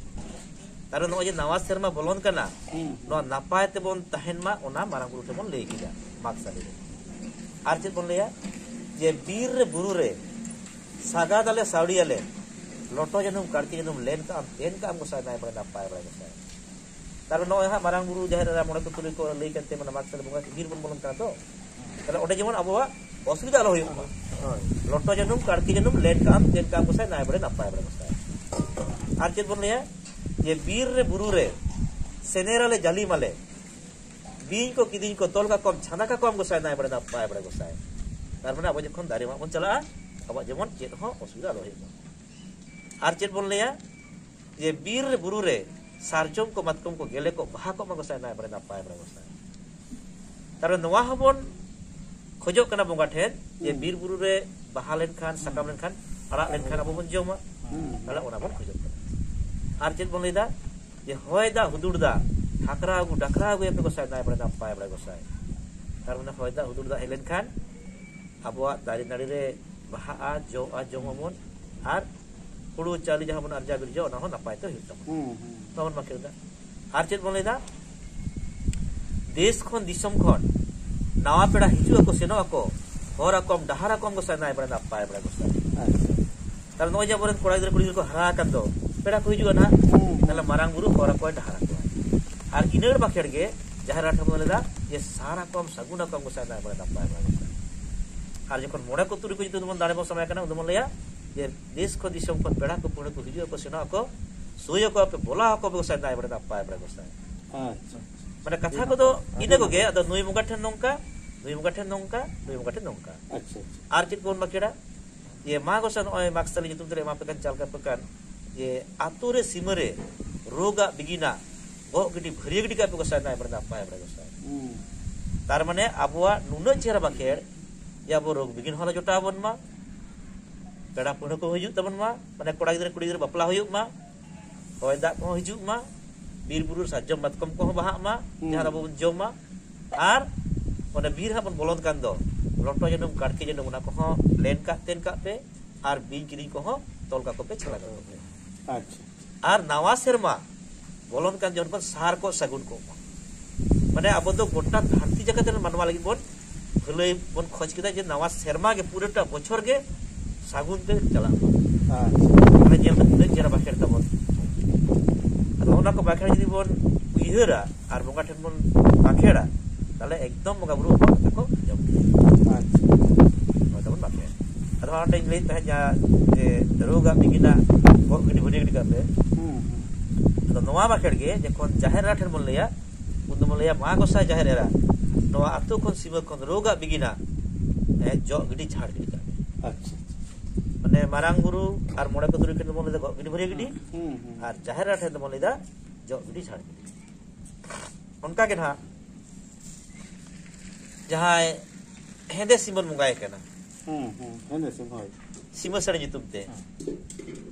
ᱛᱟᱦᱞᱮ ᱱᱚᱜᱼᱚᱭ ᱡᱮ ᱱᱟᱣᱟ ᱥᱮᱨᱢᱟ ᱵᱚᱞᱚᱱ ᱠᱟᱱᱟ, ᱦᱩᱸ᱾ ᱱᱚᱣᱟ ᱱᱟᱯᱟᱭ ᱛᱮᱵᱚᱱ ᱛᱟᱦᱮᱱ ᱢᱟ, ᱚᱱᱟ ᱢᱟᱨᱟᱝ ᱵᱩᱨᱩ ᱴᱷᱮᱱ ᱵᱚᱱ ᱞᱟᱹᱭ ᱠᱮᱫᱟ ᱢᱟᱜᱽ ᱥᱟᱞᱮ ᱨᱮ᱾ ᱟᱨ ᱪᱮᱫ ᱵᱚᱱ ᱞᱟᱹᱭᱟ? ᱡᱮ ᱵᱤᱨ ᱨᱮ ᱵᱩᱨᱩ ᱨᱮ ᱥᱟᱜᱟᱫ ᱟᱞᱮ ᱥᱟᱹᱣᱲᱤ ᱟᱞᱮ, ᱞᱚᱴᱚ ᱡᱟᱹᱱᱩᱢ ᱠᱟᱲᱠᱤ ᱡᱟᱹᱱᱩᱢ ᱞᱮᱱ ᱠᱟᱜ ᱟᱢ, ᱛᱮᱱ ᱠᱟᱜ ᱟᱢ ᱜᱚᱸᱥᱟᱭ ᱱᱟᱭ ᱵᱟᱲᱮ ᱱᱟᱯᱟᱭ ᱵᱟᱲᱮ ᱜᱚᱸᱥᱟᱭ᱾ ᱛᱟᱨᱯᱚᱨᱮ ᱱᱚᱜᱼᱚᱭ ᱦᱟᱸᱜ ᱢᱟᱨᱟᱝ ᱵᱩᱨᱩ ᱡᱟᱦᱮᱨ ᱮᱨᱟ ᱢᱚᱬᱮ ᱠᱚ ᱛᱩᱨᱩᱭ ᱠᱚ ᱞᱟᱹᱭ ᱠᱟᱱᱛᱮ, ᱢᱟᱱᱮ ᱢᱟᱜᱽ ᱥᱟᱞᱮ ᱵᱚᱸᱜᱟ ᱵᱤᱨ ᱵᱚᱱ ᱵᱚᱞᱚᱱ ᱠᱟᱱᱟ ᱛᱚ, ᱛᱟᱦᱞᱮ ᱚᱸᱰᱮ ᱡᱮᱢᱚᱱ ᱟᱵᱚᱣᱟᱜ ᱚᱥᱩᱵᱤᱫᱷᱟ ᱟᱞᱚ ᱦᱩᱭᱩᱜ ᱢᱟ᱾ ᱦᱳᱭ᱾ ᱞᱚᱴᱚ ᱡᱟᱹᱱᱩᱢ ᱠᱟᱲᱠᱤ ᱡᱟᱹᱱᱩᱢ ᱞᱮᱱ ᱠᱟᱜ ᱟᱢ, ᱛᱮᱱ ᱠᱟᱜ ᱟᱢ ᱜᱚᱸᱥᱟᱭ ᱱᱟᱭ ᱵᱟᱲᱮ ᱱᱟᱯᱟᱭ ᱵᱟᱲᱮ ᱜᱚᱸᱥᱟᱭ᱾ ᱟᱨ ᱪᱮᱫ ᱵᱚᱱ ᱞᱟᱹᱭᱟ? ᱡᱮ ᱵᱤᱨ ᱨᱮ ᱵᱩᱨᱩ ᱨᱮ ᱥᱮᱱᱮᱨ ᱟᱞᱮ ᱡᱟᱹᱞᱤᱢ ᱟᱞᱮ, ᱵᱤᱧ ᱠᱚ ᱠᱤᱫᱤᱧ ᱠᱚ ᱛᱚᱞ ᱠᱟᱠᱚᱣᱟᱢ, ᱪᱷᱟᱸᱫᱟ ᱠᱟᱠᱚᱣᱟᱢ ᱜᱚᱸᱥᱟᱭ ᱱᱟᱭ ᱵᱟᱲᱮ ᱱᱟᱯᱟᱭ ᱵᱟᱲᱮ ᱜᱚᱸᱥᱟᱭ᱾ ᱛᱟᱨ ᱢᱟᱱᱮ ᱟᱵᱚ ᱡᱚᱠᱷᱚᱱ ᱫᱟᱨᱮ ᱢᱟᱜ ᱵᱚᱱ ᱪᱟᱞᱟᱜᱼᱟ, ᱟᱵᱚᱣᱟᱜ ᱡᱮᱢᱚᱱ ᱪᱮᱫ ᱦᱚᱸ ᱚᱥᱩᱵᱤᱫᱷᱟ ᱟᱞᱚ ᱦᱩᱭᱩᱜ ᱢᱟ᱾ ᱟᱨ ᱪᱮᱫ ᱵᱚᱱ ᱞᱟᱹᱭᱟ, ᱡᱮ ᱵᱤᱨ ᱨᱮ ᱵᱩᱨᱩ ᱨᱮ ᱥᱟᱨᱡᱚᱢ ᱠᱚ ᱢᱟᱛᱠᱚᱢ ᱠᱚ ᱜᱮᱞᱮ ᱠᱚ ᱵᱟᱦᱟ ᱠᱚᱜ ᱢᱟ ᱜᱚᱸᱥᱟᱭ ᱱᱟᱭ ᱵᱟᱲᱮ ᱱᱟᱯᱟᱭ ᱵᱟᱲᱮ ᱜᱚᱸᱥᱟᱭ᱾ ᱛᱟᱦᱞᱮ ᱱᱚᱣᱟ ᱦᱚᱸᱵᱚᱱ ᱠᱷᱚᱡᱚᱜ ᱠᱟᱱᱟ ᱵᱚᱸᱜᱟ ᱴᱷᱮᱱ, ᱡᱮ ᱦᱩᱸ᱾ ᱵᱤᱨ ᱵᱩᱨᱩ ᱨᱮ ᱵᱟᱦᱟ ᱞᱮᱱᱠᱷᱟᱱ, ᱥᱟᱠᱟᱢ ᱞᱮᱱᱠᱷᱟᱱ, ᱟᱲᱟᱜ ᱞᱮᱱᱠᱷᱟᱱ ᱟᱵᱚ ᱵᱚᱱ ᱡᱚᱢᱟ᱾ ᱦᱩᱸ᱾ ᱛᱟᱦᱞᱮ ᱚᱱᱟ ᱵᱚᱱ ᱠᱷᱚᱡᱚᱜ ᱠᱟᱱᱟ᱾ ᱟᱨ ᱪᱮᱫ ᱵᱚᱱ ᱞᱟᱹᱭᱫᱟ, ᱡᱮ ᱦᱚᱭ ᱫᱟᱜ ᱦᱩᱫᱩᱲ ᱫᱟᱜ ᱴᱷᱟᱠᱨᱟ ᱟᱹᱜᱩ ᱰᱟᱠᱨᱟ ᱟᱹᱜᱩᱭᱟᱯᱮ ᱜᱚᱸᱥᱟᱭ ᱱᱟᱭ ᱵᱟᱲᱮ ᱱᱟᱯᱟᱭ ᱵᱟᱲᱮ ᱜᱚᱸᱥᱟᱭ᱾ ᱛᱟᱨ ᱢᱟᱱᱮ ᱦᱚᱭ ᱫᱟᱜ ᱦᱩᱫᱩᱲ ᱫᱟᱜ ᱦᱮᱡ ᱞᱮᱱᱠᱷᱟᱱ ᱟᱵᱚᱣᱟᱜ ᱫᱟᱨᱮ ᱱᱟᱹᱲᱤ ᱨᱮ ᱵᱟᱦᱟᱜᱼᱟ, ᱡᱚᱜᱼᱟ, ᱡᱚᱢ ᱟᱵᱚᱱ, ᱟᱨ ᱦᱩᱲᱩ ᱪᱟᱣᱞᱮ ᱡᱟᱦᱟᱸ ᱵᱚᱱ ᱟᱨᱡᱟᱣ ᱵᱤᱨᱡᱟᱹᱣᱟ, ᱚᱱᱟ ᱦᱚᱸ ᱱᱟᱯᱟᱭ ᱛᱮ ᱦᱩᱭᱩᱜ ᱛᱟᱵᱚᱱᱟ᱾ ᱦᱩᱸ, ᱦᱩᱸ᱾ ᱵᱟᱵᱚᱱ ᱵᱟᱠᱷᱮᱲ ᱮᱫᱟ᱾ ᱟᱨ ᱪᱮᱫ ᱵᱚᱱ ᱞᱟᱹᱭᱫᱟ? ᱫᱮᱥ ᱠᱷᱚᱱ ᱫᱤᱥᱚᱢ ᱠᱷᱚᱱ ᱱᱟᱣᱟ ᱯᱮᱲᱟ ᱦᱤᱡᱩᱜ ᱟᱠᱚ, ᱥᱮᱱᱚᱜ ᱟᱠᱚ, ᱦᱚᱨ ᱟᱠᱚᱢ ᱰᱟᱦᱟᱨ ᱟᱠᱚᱢ ᱜᱚᱸᱥᱟᱭ ᱱᱟᱭ ᱵᱟᱲᱮ ᱱᱟᱯᱟᱭ ᱵᱟᱲᱮ ᱜᱚᱸᱥᱟᱭ᱾ ᱟᱪᱪᱷᱟ᱾ ᱛᱟᱦᱞᱮ ᱱᱚᱜᱼᱚᱭ ᱡᱮ ᱟᱵᱚᱨᱮᱱ ᱠᱚᱲᱟ ᱜᱤᱫᱽᱨᱟᱹ ᱠᱩᱲᱤ ᱜᱤᱫᱽᱨᱟᱹ ᱠᱚ ᱦᱟᱨᱟ ᱟᱠᱟᱱ ᱫᱚ, ᱯᱮᱲᱟ ᱠᱚ ᱦᱤᱡᱩᱜᱼᱟ ᱱᱟᱦᱟᱜ, ᱦᱩᱸ, ᱦᱩᱸ᱾ ᱛᱟᱦᱞᱮ ᱢᱟᱨᱟᱝ ᱵᱩᱨᱩ ᱦᱚᱨ ᱟᱠᱚᱭ ᱰᱟᱦᱟᱨ ᱟᱠᱚᱣᱟ᱾ ᱟᱨ ᱤᱱᱟᱹ ᱵᱟᱠᱷᱮᱲ ᱜᱮ ᱡᱟᱦᱮᱨ ᱟᱭᱳ ᱴᱷᱮᱱ ᱵᱚᱱ ᱞᱟᱹᱭᱫᱟ ᱡᱮ ᱥᱟᱨ ᱟᱠᱚᱢ ᱥᱟᱹᱜᱩᱱ ᱟᱠᱚᱢ ᱜᱚᱸᱥᱟᱭ ᱱᱟᱭ ᱵᱟᱲᱮ ᱱᱟᱯᱟᱭ ᱵᱟᱲᱮ ᱜᱚᱸᱥᱟᱭ᱾ ᱟᱨ ᱡᱚᱠᱷᱚᱱ ᱢᱚᱬᱮ ᱠᱚ ᱛᱩᱨᱩᱭ ᱠᱚ ᱡᱩᱫᱤ ᱵᱚᱱ ᱫᱟᱲᱮ ᱵᱚᱱ ᱥᱟᱢᱟᱭ ᱠᱟᱱᱟ, ᱩᱱ ᱫᱚᱵᱚᱱ ᱞᱟᱹᱭᱟ ᱡᱮ ᱫᱮᱥ ᱠᱷᱚᱱ ᱫᱤᱥᱚᱢ ᱠᱷᱚᱱ ᱯᱮᱲᱟ ᱠᱚ ᱯᱟᱹᱲᱦᱟᱹ ᱠᱚ ᱦᱤᱡᱩᱜ ᱟᱠᱚ, ᱥᱮᱱᱚᱜ ᱟᱠᱚ, ᱥᱳᱭ ᱟᱠᱚ ᱟᱯᱮ, ᱵᱚᱞᱟ ᱟᱠᱚ ᱯᱮ ᱜᱚᱸᱥᱟᱭ ᱱᱟᱭ ᱵᱟᱲᱮ ᱱᱟᱯᱟᱭ ᱵᱟᱲᱮ ᱜᱚᱸᱥᱟᱭ᱾ ᱟᱪᱪᱷᱟ, ᱟᱪᱪᱷᱟ᱾ ᱢᱟᱱᱮ ᱠᱟᱛᱷᱟ ᱟᱹᱰᱤ ᱠᱚᱫᱚ ᱱᱟᱯᱟᱭ, ᱟᱹᱰᱤ ᱤᱱᱟᱹ ᱠᱚᱜᱮ᱾ ᱱᱟᱯᱟᱭ᱾ ᱟᱫᱚ ᱱᱩᱭ ᱵᱚᱸᱜᱟ ᱴᱷᱮᱱ ᱱᱚᱝᱠᱟ, ᱱᱩᱭ ᱵᱚᱸᱜᱟ ᱴᱷᱮᱱ ᱱᱚᱝᱠᱟ, ᱱᱩᱭ ᱵᱚᱸᱜᱟ ᱴᱷᱮᱱ ᱱᱚᱝᱠᱟ᱾ ᱟᱪᱪᱷᱟ, ᱟᱪᱪᱷᱟ᱾ ᱟᱨ ᱪᱮᱫ ᱠᱚᱵᱚᱱ ᱵᱟᱠᱷᱮᱲᱟ? ᱡᱮ ᱢᱟ ᱜᱚᱸᱥᱟᱭ ᱱᱚᱜᱼᱚᱭ ᱢᱟᱜᱽ ᱥᱟᱞᱮ ᱧᱩᱛᱩᱢ ᱛᱮᱞᱮ ᱮᱢᱟ ᱯᱮ ᱠᱟᱱ ᱪᱟᱞ ᱠᱟᱜ ᱯᱮ ᱠᱟᱱ, ᱡᱮ ᱟᱛᱳ ᱨᱮ ᱥᱤᱢᱟᱹ ᱨᱮ ᱨᱳᱜᱟᱜ ᱵᱤᱜᱤᱱᱟᱜ ᱜᱚᱜ ᱜᱤᱰᱤ ᱵᱷᱟᱹᱨᱭᱟᱹ ᱜᱤᱰᱤ ᱠᱟᱜ ᱯᱮ ᱜᱚᱸᱥᱟᱭ ᱱᱟᱭ ᱵᱟᱲᱮ ᱱᱟᱯᱟᱭ ᱵᱟᱲᱮ ᱜᱚᱸᱥᱟᱭ᱾ ᱦᱩᱸ᱾ ᱛᱟᱨ ᱢᱟᱱᱮ ᱟᱵᱚᱣᱟᱜ ᱱᱩᱱᱟᱹᱜ ᱪᱮᱦᱨᱟ ᱵᱟᱠᱷᱮᱲ, ᱡᱮ ᱟᱵᱚ ᱨᱳᱜᱽ ᱵᱤᱜᱷᱤᱱ ᱦᱚᱸ ᱟᱞᱚ ᱡᱚᱴᱟᱣ ᱟᱵᱚᱱ ᱢᱟ, ᱯᱮᱲᱟ ᱯᱟᱹᱲᱦᱟᱹ ᱠᱚ ᱦᱤᱡᱩᱜ ᱛᱟᱵᱚᱱ ᱢᱟ, ᱢᱟᱱᱮ ᱠᱚᱲᱟ ᱜᱤᱫᱽᱨᱟᱹ ᱠᱩᱲᱤ ᱜᱤᱫᱽᱨᱟᱹ ᱵᱟᱯᱞᱟ ᱦᱩᱭᱩᱜ ᱢᱟ, ᱦᱚᱭ ᱫᱟᱜ ᱠᱚᱦᱚᱸ ᱦᱤᱡᱩᱜ ᱢᱟ, ᱵᱤᱨ ᱵᱩᱨᱩ ᱨᱮ ᱥᱟᱨᱡᱚᱢ ᱢᱟᱛᱠᱚᱢ ᱠᱚᱦᱚᱸ ᱵᱟᱦᱟᱜ ᱢᱟ, ᱦᱩᱸ᱾ ᱡᱟᱦᱟᱸ ᱫᱚ ᱟᱵᱚ ᱵᱚᱱ ᱡᱚᱢ ᱢᱟ, ᱟᱨ ᱚᱱᱮ ᱵᱤᱨ ᱦᱟᱸᱜ ᱵᱚᱱ ᱵᱚᱞᱚᱱ ᱠᱟᱱ ᱫᱚ, ᱞᱚᱴᱚ ᱡᱟᱹᱱᱩᱢ, ᱠᱟᱴᱠᱮ ᱡᱟᱹᱱᱩᱢ, ᱚᱱᱟ ᱠᱚᱦᱚᱸ ᱞᱮᱱ ᱠᱟᱜ ᱛᱮᱱ ᱠᱟᱜ ᱯᱮ, ᱟᱨ ᱵᱤᱧ ᱠᱤᱫᱤᱧ ᱠᱚᱦᱚᱸ ᱛᱚᱞ ᱠᱟᱠᱚ ᱯᱮ, ᱪᱷᱟᱲᱟ ᱠᱟᱠᱚ ᱯᱮ᱾ ᱟᱪᱪᱷᱟ᱾ ᱟᱨ ᱱᱟᱣᱟ ᱥᱮᱨᱢᱟ ᱵᱚᱞᱚᱱ ᱠᱟᱱ ᱡᱚᱠᱷᱚᱱ ᱵᱚᱱ ᱥᱟᱨ ᱠᱚᱜ ᱥᱟᱹᱜᱩᱱ ᱠᱚᱜ ᱢᱟ᱾ ᱢᱟᱱᱮ ᱟᱵᱚ ᱫᱚ ᱜᱚᱴᱟ ᱫᱷᱟᱹᱨᱛᱤ ᱡᱟᱠᱟᱛ ᱨᱮᱱ ᱢᱟᱱᱣᱟ ᱞᱟᱹᱜᱤᱫ ᱵᱚᱱ ᱵᱷᱟᱹᱞᱟᱹᱭ ᱵᱚᱱ ᱠᱷᱚᱡᱽ ᱠᱮᱫᱟ, ᱡᱮ ᱱᱟᱣᱟ ᱥᱮᱨᱢᱟ ᱜᱮ ᱯᱩᱨᱟᱹᱴᱟ ᱵᱚᱪᱷᱚᱨ ᱜᱮ ᱥᱟᱹᱜᱩᱱ ᱛᱮ ᱪᱟᱞᱟᱜ ᱢᱟ᱾ ᱟᱪᱪᱷᱟ᱾ ᱢᱟᱱᱮ ᱧᱮᱞ ᱢᱮ ᱛᱤᱱᱟᱹᱜ ᱪᱮᱦᱨᱟ ᱵᱟᱠᱷᱮᱲ ᱛᱟᱵᱚᱱ᱾ ᱟᱫᱚ ᱚᱱᱟ ᱠᱚ ᱵᱟᱠᱷᱮᱲ ᱡᱩᱫᱤ ᱵᱚᱱ ᱩᱭᱦᱟᱹᱨᱟ ᱟᱨ ᱵᱚᱸᱜᱟ ᱴᱷᱮᱱ ᱵᱚᱱ ᱵᱟᱠᱷᱮᱲᱟ, ᱛᱟᱦᱞᱮ ᱮᱠᱫᱚᱢ ᱵᱚᱸᱜᱟ ᱵᱩᱨᱩ ᱵᱟᱵᱟ ᱠᱟᱛᱮ ᱠᱚ ᱟᱸᱡᱚᱢ ᱠᱮᱫᱟ᱾ ᱟᱪᱪᱷᱟ᱾ ᱦᱳᱭ, ᱛᱟᱵᱚᱱ ᱵᱟᱠᱷᱮᱲ᱾ ᱟᱫᱚ ᱚᱸᱰᱮᱧ ᱞᱟᱹᱭᱮᱫ ᱛᱟᱦᱮᱸᱫ ᱡᱟᱦᱟᱸ ᱡᱮ ᱨᱳᱜᱽ ᱟᱜ ᱵᱤᱜᱤᱱᱟᱜ ᱜᱚᱜ ᱜᱤᱰᱤ ᱵᱷᱟᱹᱨᱭᱟᱹ ᱜᱤᱰᱤ ᱠᱟᱜ ᱯᱮ᱾ ᱦᱩᱸ, ᱦᱩᱸ᱾ ᱟᱫᱚ ᱱᱚᱣᱟ ᱵᱟᱠᱷᱮᱲ ᱜᱮ ᱡᱚᱠᱷᱚᱱ ᱡᱟᱦᱮᱨ ᱮᱨᱟ ᱴᱷᱮᱱ ᱵᱚᱱ ᱞᱟᱹᱭᱟ, ᱩᱱ ᱫᱚᱵᱚᱱ ᱞᱟᱹᱭᱟ, "ᱢᱟ ᱜᱚᱸᱥᱟᱭ ᱡᱟᱦᱮᱨ ᱮᱨᱟ, ᱱᱚᱣᱟ ᱟᱹᱛᱩ ᱠᱷᱚᱱ ᱥᱤᱢᱟᱹ ᱠᱷᱚᱱ ᱨᱳᱜᱽ ᱟᱜ ᱵᱤᱜᱤᱱᱟᱜ, ᱮ, ᱡᱚᱜ ᱜᱤᱰᱤ ᱡᱷᱟᱲ ᱜᱤᱰᱤ ᱠᱟᱜ ᱯᱮ᱾" ᱟᱪᱪᱷᱟ, ᱟᱪᱪᱷᱟ᱾ ᱢᱟᱨᱟᱝ ᱵᱩᱨᱩ ᱟᱨ ᱢᱚᱬᱮ ᱠᱚ ᱛᱩᱨᱩᱭ ᱴᱷᱮᱱ ᱫᱚᱵᱚᱱ ᱞᱟᱹᱭᱫᱟ ᱜᱚᱜ ᱜᱤᱰᱤ ᱵᱷᱟᱹᱨᱭᱟᱹ ᱜᱤᱰᱤ᱾ ᱦᱩᱸ, ᱦᱩᱸ᱾ ᱟᱨ ᱡᱟᱦᱮᱨ ᱮᱨᱟ ᱴᱷᱮᱱ ᱫᱚᱵᱚᱱ ᱞᱟᱹᱭᱫᱟ ᱡᱚᱜ ᱜᱤᱰᱤ ᱡᱷᱟᱲ ᱜᱤᱰᱤ᱾ ᱚᱱᱠᱟ ᱜᱮ ᱱᱟᱦᱟᱜ ᱡᱟᱦᱟᱸᱭ ᱦᱮᱸᱫᱮ ᱥᱤᱢ ᱵᱚᱱ ᱵᱚᱸᱜᱟᱭᱮ ᱠᱟᱱᱟ, ᱦᱩᱸ, ᱦᱩᱸ, ᱦᱮᱸᱫᱮ ᱥᱤᱢ, ᱦᱳᱭ᱾ ᱥᱤᱢᱟᱹ ᱥᱟᱹᱲᱤ ᱧᱩᱛᱩᱢ ᱛᱮ᱾ ᱦᱮᱸ᱾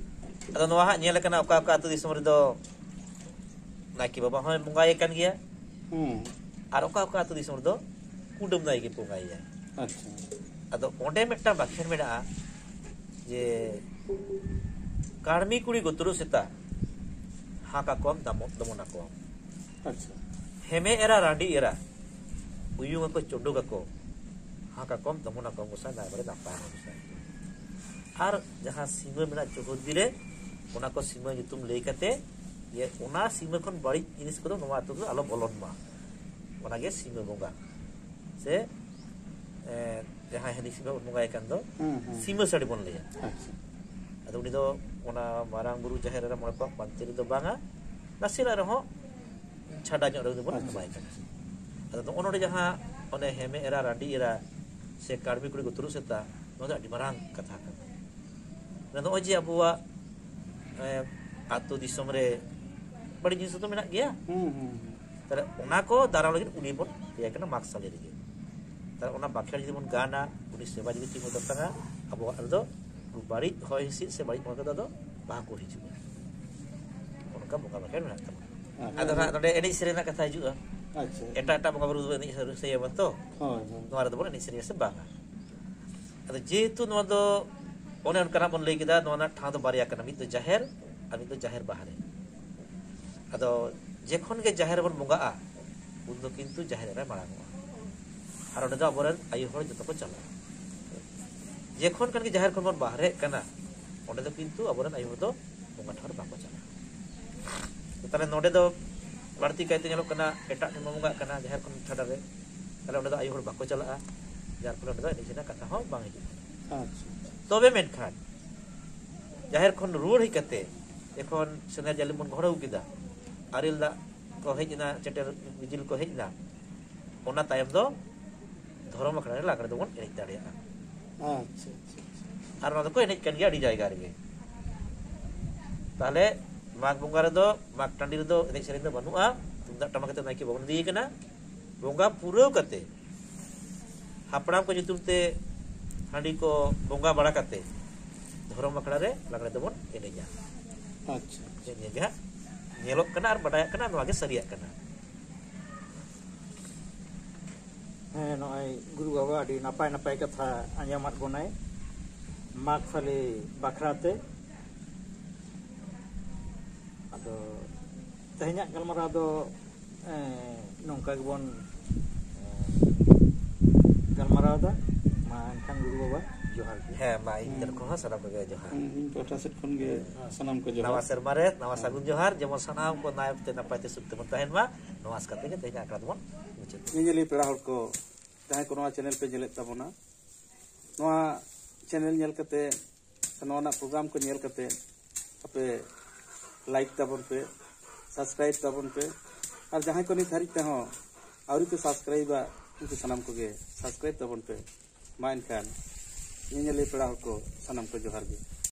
ᱟᱫᱚ ᱱᱚᱣᱟ ᱦᱟᱸᱜ ᱧᱮᱞ ᱟᱠᱟᱱᱟ ᱚᱠᱟ ᱚᱠᱟ ᱟᱹᱛᱩ ᱫᱤᱥᱚᱢ ᱨᱮᱫᱚ ᱱᱟᱭᱠᱮ ᱵᱟᱵᱟ ᱦᱚᱸᱭ ᱵᱚᱸᱜᱟᱭᱮ ᱠᱟᱱ ᱜᱮᱭᱟ, ᱦᱩᱸ᱾ ᱟᱨ ᱚᱠᱟ ᱚᱠᱟ ᱟᱹᱛᱩ ᱫᱤᱥᱚᱢ ᱨᱮᱫᱚ ᱠᱩᱰᱟᱹᱢ ᱱᱟᱭᱠᱮ ᱵᱚᱸᱜᱟᱭᱮᱭᱟ᱾ ᱟᱪᱪᱷᱟ᱾ ᱟᱫᱚ ᱚᱸᱰᱮ ᱢᱤᱫᱴᱟᱝ ᱵᱟᱠᱷᱮᱬ ᱢᱮᱱᱟᱜᱼᱟ ᱡᱮ, "ᱠᱟᱹᱲᱢᱤ ᱠᱩᱲᱤ ᱜᱚᱛᱨᱩ ᱥᱮᱛᱟ, ᱦᱟᱸᱠ ᱟᱠᱚᱢ ᱫᱟᱢᱚ-, ᱫᱚᱢᱚᱱ ᱟᱠᱚᱢ᱾ ᱟᱪᱪᱷᱟ᱾ ᱦᱮᱢᱮ ᱮᱨᱟ ᱨᱟᱺᱰᱤ ᱮᱨᱟ, ᱩᱭᱩᱝ ᱟᱠᱚ ᱪᱚᱰᱚᱜ ᱟᱠᱚ, ᱦᱟᱸᱠ ᱟᱠᱚᱢ ᱫᱚᱢᱚᱱ ᱟᱠᱚᱢ ᱜᱚᱸᱥᱟᱭ, ᱱᱟᱭ ᱵᱟᱲᱮ ᱱᱟᱯᱟᱭ ᱢᱟ ᱜᱚᱸᱥᱟᱭ᱾" ᱟᱨ ᱡᱟᱦᱟᱸ ᱥᱤᱢᱟᱹ ᱢᱮᱱᱟᱜ ᱪᱳᱦᱚᱫᱤ ᱨᱮ, ᱚᱱᱟ ᱠᱚ ᱥᱤᱢᱟᱹ ᱧᱩᱛᱩᱢ ᱞᱟᱹᱭ ᱠᱟᱛᱮ, ᱤᱭᱟᱹ, ᱚᱱᱟ ᱥᱤᱢᱟᱹ ᱠᱷᱚᱱ ᱵᱟᱹᱲᱤᱡ ᱡᱤᱱᱤᱥ ᱠᱚᱫᱚ ᱱᱚᱣᱟ ᱟᱹᱛᱩ ᱨᱮᱫᱚ ᱟᱞᱚ ᱵᱚᱞᱚᱱ ᱢᱟ᱾ ᱚᱱᱟᱜᱮ ᱥᱤᱢᱟᱹ ᱵᱚᱸᱜᱟ᱾ ᱥᱮ, ᱮ, ᱡᱟᱦᱟᱸᱭ ᱦᱟᱹᱱᱤ ᱥᱤᱢᱟᱹ ᱵᱚᱱ ᱵᱚᱸᱜᱟᱭ ᱠᱟᱱ ᱫᱚ, ᱦᱩᱸ, ᱦᱩᱸ᱾ ᱥᱤᱢᱟᱹ ᱥᱟᱹᱲᱤ ᱵᱚᱱ ᱞᱟᱹᱭᱟ᱾ ᱟᱪᱪᱷᱟ᱾ ᱟᱫᱚ ᱩᱱᱤ ᱫᱚ ᱚᱱᱟ ᱢᱟᱨᱟᱝ ᱵᱩᱨᱩ, ᱡᱟᱦᱮᱨ ᱮᱨᱟ, ᱢᱚᱬᱮ ᱠᱚᱣᱟᱜ ᱯᱟᱱᱛᱮ ᱨᱮᱫᱚ ᱵᱟᱝᱟ, ᱱᱟᱥᱮᱱᱟᱜ ᱨᱮᱦᱚᱸ ᱪᱷᱟᱰᱟ ᱧᱚᱜ ᱨᱮ ᱩᱱᱤ ᱵᱚᱱ ᱟᱪᱪᱷᱟ᱾ ᱮᱢᱟᱭ ᱠᱟᱱᱟ᱾ ᱟᱫᱚ ᱱᱚᱜᱼᱚ ᱱᱚᱰᱮ ᱡᱟᱦᱟᱸ ᱚᱱᱮ ᱦᱮᱢᱮ ᱮᱨᱟ, ᱨᱟᱺᱰᱤ ᱮᱨᱟ, ᱥᱮ ᱠᱟᱹᱲᱢᱤ ᱠᱩᱲᱤ ᱜᱚᱛᱨᱩ ᱥᱮᱛᱟ, ᱱᱚᱣᱟ ᱫᱚ ᱟᱹᱰᱤ ᱢᱟᱨᱟᱝ ᱠᱟᱛᱷᱟ ᱠᱟᱱᱟ᱾ ᱱᱚᱜᱼᱚᱭ ᱡᱮ ᱟᱵᱚᱣᱟᱜ, ᱮ, ᱟᱹᱛᱩ ᱫᱤᱥᱚᱢ ᱨᱮ ᱵᱟᱹᱲᱤᱡ ᱡᱤᱱᱤᱥ ᱫᱚ ᱢᱮᱱᱟᱜ ᱜᱮᱭᱟ᱾ ᱦᱩᱸ, ᱦᱩᱸ, ᱦᱩᱸ᱾ ᱛᱟᱦᱞᱮ ᱚᱱᱟ ᱠᱚ ᱫᱟᱨᱟᱢ ᱞᱟᱹᱜᱤᱫ ᱩᱱᱤ ᱵᱚᱱ ᱞᱟᱹᱭᱟᱭ ᱠᱟᱱᱟ ᱢᱟᱜᱽ ᱥᱟᱞᱮ ᱨᱮᱜᱮ᱾ ᱛᱟᱦᱞᱮ ᱚᱱᱟ ᱵᱟᱠᱷᱮᱲ ᱡᱩᱫᱤ ᱵᱚᱱ ᱜᱟᱱᱟ, ᱩᱱᱤ ᱥᱮᱵᱟ ᱡᱩᱫᱤ ᱴᱷᱤᱠ ᱢᱚᱛᱚ ᱛᱟᱦᱮᱱᱟ, ᱟᱵᱚᱣᱟᱜ ᱨᱮᱫᱚ ᱵᱟᱹᱲᱤᱡ ᱦᱚᱭ ᱦᱤᱸᱥᱤᱫ ᱥᱮ ᱵᱟᱹᱲᱤᱡ ᱵᱚᱸᱜᱟ ᱠᱚᱫᱚ ᱟᱫᱚ ᱵᱟᱝ ᱠᱚ ᱦᱤᱡᱩᱜᱼᱟ᱾ ᱚᱱᱠᱟ ᱵᱚᱸᱜᱟ ᱵᱟᱠᱷᱮᱲ ᱢᱮᱱᱟᱜ ᱛᱟᱵᱚᱱᱟ᱾ ᱟᱪᱪᱷᱟ᱾ ᱟᱫᱚ ᱦᱟᱸᱜ ᱱᱚᱰᱮ ᱮᱱᱮᱡ ᱥᱮᱨᱮᱧ ᱨᱮᱱᱟᱜ ᱠᱟᱛᱷᱟ ᱦᱤᱡᱩᱜᱼᱟ᱾ ᱟᱪᱪᱷᱟ᱾ ᱮᱴᱟᱜ ᱮᱴᱟᱜ ᱵᱚᱸᱜᱟ ᱵᱩᱨᱩ ᱫᱚ ᱮᱱᱮᱡ ᱥᱮᱨᱮᱧ ᱥᱮᱭᱟᱵᱚ ᱛᱚ᱾ ᱦᱳᱭ, ᱦᱳᱭ᱾ ᱱᱚᱣᱟ ᱨᱮᱫᱚ ᱵᱚᱱ ᱮᱱᱮᱡ ᱥᱮᱨᱮᱧᱟ ᱥᱮ ᱵᱟᱝᱟ? ᱟᱫᱚ ᱡᱮᱦᱮᱛᱩ ᱱᱚᱣᱟ ᱫᱚ ᱚᱱᱮ ᱚᱱᱠᱟᱱᱟᱜ ᱵᱚᱱ ᱞᱟᱹᱭ ᱠᱮᱫᱟ, ᱱᱚᱣᱟ ᱨᱮᱱᱟᱜ ᱴᱷᱟᱶ ᱫᱚ ᱵᱟᱨᱭᱟ ᱠᱟᱱᱟ, ᱢᱤᱫ ᱫᱚ ᱡᱟᱦᱮᱨ ᱟᱨ ᱢᱤᱫ ᱫᱚ ᱡᱟᱦᱮᱨ ᱵᱟᱦᱨᱮ᱾ ᱟᱫᱚ ᱡᱮᱠᱷᱚᱱ ᱜᱮ ᱡᱟᱦᱮᱨ ᱨᱮᱵᱚᱱ ᱵᱚᱸᱜᱟᱜᱼᱟ, ᱩᱱ ᱫᱚ ᱠᱤᱱᱛᱩ ᱡᱟᱦᱮᱨ ᱮᱨᱟᱭ ᱢᱟᱲᱟᱝᱚᱜᱼᱟ᱾ ᱟᱨ ᱚᱸᱰᱮ ᱫᱚ ᱟᱵᱚᱨᱮᱱ ᱟᱭᱳ ᱦᱚᱲ ᱡᱚᱛᱚ ᱠᱚ ᱪᱟᱞᱟᱜᱼᱟ᱾ ᱡᱮᱠᱷᱚᱱ ᱠᱷᱟᱱ ᱜᱮ ᱡᱟᱦᱮᱨ ᱠᱷᱚᱱ ᱵᱚᱱ ᱵᱟᱦᱨᱮᱜ ᱠᱟᱱᱟ, ᱚᱸᱰᱮ ᱫᱚ ᱠᱤᱱᱛᱩ ᱟᱵᱚᱨᱮᱱ ᱟᱭᱳ ᱦᱚᱲ ᱫᱚ ᱵᱚᱸᱜᱟ ᱴᱷᱟᱶ ᱨᱮ ᱵᱟᱠᱚ ᱪᱟᱞᱟᱜᱼᱟ᱾ ᱛᱟᱦᱞᱮ ᱱᱚᱰᱮ ᱫᱚ ᱵᱟᱹᱲᱛᱤ ᱠᱟᱭᱛᱮ ᱧᱮᱞᱚᱜ ᱠᱟᱱᱟ, ᱮᱴᱟᱜ ᱴᱷᱮᱱ ᱵᱚᱱ ᱵᱚᱸᱜᱟᱜ ᱠᱟᱱᱟ ᱡᱟᱦᱮᱨ ᱠᱷᱚᱱ ᱪᱷᱟᱰᱟ ᱨᱮ, ᱛᱟᱦᱞᱮ ᱚᱸᱰᱮ ᱫᱚ ᱟᱭᱳ ᱦᱚᱲ ᱵᱟᱠᱚ ᱪᱟᱞᱟᱜᱼᱟ, ᱡᱟᱨ ᱯᱷᱚᱞᱮ ᱚᱸᱰᱮ ᱫᱚ ᱮᱱᱮᱡ ᱥᱮᱨᱮᱧ ᱨᱮᱱᱟᱜ ᱠᱟᱛᱷᱟ ᱦᱚᱸ ᱵᱟᱝ ᱦᱤᱡᱩᱜ ᱠᱟᱱᱟ᱾ ᱟᱪᱪᱷᱟ, ᱟᱪᱪᱷᱟ᱾ ᱛᱚᱵᱮ ᱢᱮᱱᱠᱷᱟᱱ ᱡᱟᱦᱮᱨ ᱠᱷᱚᱱ ᱨᱩᱣᱟᱹᱲ ᱦᱮᱡ ᱠᱟᱛᱮ ᱡᱚᱠᱷᱚᱱ ᱥᱮᱸᱫᱽᱨᱟ ᱡᱟᱹᱞᱤᱢ ᱵᱚᱱ ᱜᱚᱦᱚᱲ ᱟᱹᱜᱩ ᱠᱮᱫᱟ, ᱟᱨᱮᱞ ᱫᱟᱜ ᱠᱚ ᱦᱮᱡ ᱮᱱᱟ, ᱪᱮᱴᱮᱨ ᱵᱤᱡᱤᱞ ᱠᱚ ᱦᱮᱡ ᱮᱱᱟ, ᱚᱱᱟ ᱛᱟᱭᱚᱢ ᱫᱚ ᱫᱷᱚᱨᱚᱢ ᱟᱠᱷᱲᱟ ᱨᱮ ᱞᱟᱜᱽᱲᱮ ᱫᱚᱵᱚᱱ ᱮᱱᱮᱡ ᱫᱟᱲᱮᱭᱟᱜᱼᱟ᱾ ᱟᱪᱪᱷᱟ, ᱟᱪᱪᱷᱟ, ᱟᱪᱪᱷᱟ᱾ ᱟᱨ ᱚᱱᱟ ᱫᱚᱠᱚ ᱮᱱᱮᱡ ᱠᱟᱱ ᱜᱮᱭᱟ ᱟᱹᱰᱤ ᱡᱟᱭᱜᱟ ᱨᱮᱜᱮ᱾ ᱛᱟᱦᱞᱮ ᱢᱟᱜᱽ ᱵᱚᱸᱜᱟ ᱨᱮᱫᱚ ᱢᱟᱜᱽ ᱴᱟᱺᱰᱤ ᱨᱮᱫᱚ ᱮᱱᱮᱡ ᱥᱮᱨᱮᱧ ᱫᱚ ᱵᱟᱹᱱᱩᱜᱼᱟ᱾ ᱛᱩᱢᱫᱟᱜ ᱴᱟᱢᱟᱠ ᱟᱛᱮ ᱱᱟᱭᱠᱮ ᱵᱟᱵᱚᱱ ᱤᱫᱤᱭᱮ ᱠᱟᱱᱟ᱾ ᱵᱚᱸᱜᱟ ᱯᱩᱨᱟᱹᱣ ᱠᱟᱛᱮ, ᱦᱟᱯᱲᱟᱢ ᱠᱚ ᱧᱩᱛᱩᱢ ᱛᱮ ᱦᱟᱺᱰᱤ ᱠᱚ ᱵᱚᱸᱜᱟ ᱵᱟᱲᱟ ᱠᱟᱛᱮ, ᱫᱷᱚᱨᱚᱢ ᱟᱠᱷᱲᱟ ᱨᱮ ᱞᱟᱜᱽᱲᱮ ᱫᱚᱵᱚᱱ ᱮᱱᱮᱡᱟ᱾ ᱟᱪᱪᱷᱟ᱾ ᱱᱤᱭᱟᱹ ᱜᱮ ᱦᱟᱸᱜ ᱧᱮᱞᱚᱜ ᱠᱟᱱᱟ ᱟᱨ ᱵᱟᱰᱟᱭᱚᱜ ᱠᱟᱱᱟ, ᱱᱚᱣᱟ ᱜᱮ ᱥᱟᱹᱨᱤᱭᱟᱜ ᱠᱟᱱᱟ᱾ ᱦᱮᱸ, ᱱᱚᱜᱼᱚᱭ ᱜᱩᱨᱩ ᱵᱟᱵᱟ ᱟᱹᱰᱤ ᱱᱟᱯᱟᱭ ᱱᱟᱯᱟᱭ ᱠᱟᱛᱷᱟ ᱟᱸᱡᱚᱢᱟᱫ ᱵᱚᱱᱟᱭ ᱢᱟᱜᱽ ᱥᱟᱞᱮ ᱵᱟᱠᱷᱨᱟ ᱛᱮ᱾ ᱟᱫᱚ ᱛᱮᱦᱮᱧᱟᱜ ᱜᱟᱞᱢᱟᱨᱟᱣ ᱫᱚ ᱮᱸ, ᱱᱚᱝᱠᱟ ᱜᱮᱵᱚᱱ ᱮᱸ, ᱜᱟᱞᱢᱟᱨᱟᱣ ᱮᱫᱟ᱾ ᱢᱟ ᱮᱱᱠᱷᱟᱱ ᱜᱩᱨᱩ ᱵᱟᱵᱟ, ᱡᱚᱦᱟᱨ ᱜᱮ᱾ ᱦᱮᱸ, ᱢᱟ ᱤᱧ ᱛᱚᱨᱚᱯ ᱠᱷᱚᱱ ᱦᱚᱸ ᱥᱟᱱᱟᱢ ᱠᱚᱜᱮ ᱡᱚᱦᱟᱨ᱾ ᱤᱧ ᱯᱟᱦᱴᱟ ᱥᱮᱫ ᱠᱷᱚᱱ ᱜᱮ ᱥᱟᱱᱟᱢ ᱠᱚ ᱱᱟᱣᱟ ᱡᱚᱦᱟᱨ᱾ ᱥᱮᱨᱢᱟ ᱨᱮ ᱱᱟᱣᱟ ᱥᱟᱹᱜᱩᱱ ᱡᱚᱦᱟᱨ, ᱡᱮᱢᱚᱱ ᱥᱟᱱᱟᱢ ᱠᱚ ᱱᱟᱭᱛᱮ ᱱᱟᱯᱟᱭ ᱛᱮ ᱥᱩᱠ ᱛᱮᱵᱚᱱ ᱛᱟᱦᱮᱱ ᱢᱟ᱾ ᱱᱚᱣᱟ ᱟᱥᱠᱟ ᱛᱮᱜᱮ ᱛᱮᱦᱮᱧ ᱟᱠᱷᱲᱟ ᱫᱚᱵᱚᱱ ᱢᱩᱪᱟᱹᱫ᱾ ᱧᱮᱧᱮᱞᱤᱭᱟᱹ ᱯᱮᱲᱟ ᱦᱚᱲ ᱠᱚ, ᱡᱟᱦᱟᱸᱭ ᱠᱚ ᱱᱚᱣᱟ ᱪᱮᱱᱮᱞ ᱯᱮ ᱧᱮᱞᱮᱫ ᱛᱟᱵᱚᱱᱟ, ᱱᱚᱣᱟ ᱪᱮᱱᱮᱞ ᱧᱮᱞ ᱠᱟᱛᱮ, ᱱᱚᱣᱟ ᱨᱮᱱᱟᱜ ᱯᱨᱳᱜᱨᱟᱢ ᱠᱚ ᱧᱮᱞ ᱠᱟᱛᱮ, ᱟᱯᱮ ᱞᱟᱭᱤᱠ ᱛᱟᱵᱚᱱ ᱯᱮ, ᱥᱟᱵᱥᱠᱨᱟᱭᱤᱵ ᱛᱟᱵᱚᱱ ᱯᱮ, ᱟᱨ ᱡᱟᱦᱟᱸᱭ ᱠᱚ ᱱᱤᱛ ᱦᱟᱹᱨᱤᱡ ᱛᱮᱦᱚᱸ ᱟᱹᱣᱨᱤ ᱯᱮ ᱥᱟᱵᱥᱠᱨᱟᱭᱤᱵᱟ, ᱩᱱᱠᱩ ᱥᱟᱱᱟᱢ ᱠᱚᱜᱮ ᱥᱟᱵᱥᱠᱨᱟᱭᱤᱵ ᱛᱟᱵᱚᱱ ᱯᱮ᱾ ᱢᱟ ᱮᱱᱠᱷᱟᱱ ᱧᱮᱧᱮᱞᱤᱭᱟᱹ ᱯᱮᱲᱟ ᱦᱚᱲ ᱠᱚ, ᱥᱟᱱᱟᱢ ᱠᱚ ᱡᱚᱦᱟᱨ ᱜᱮ᱾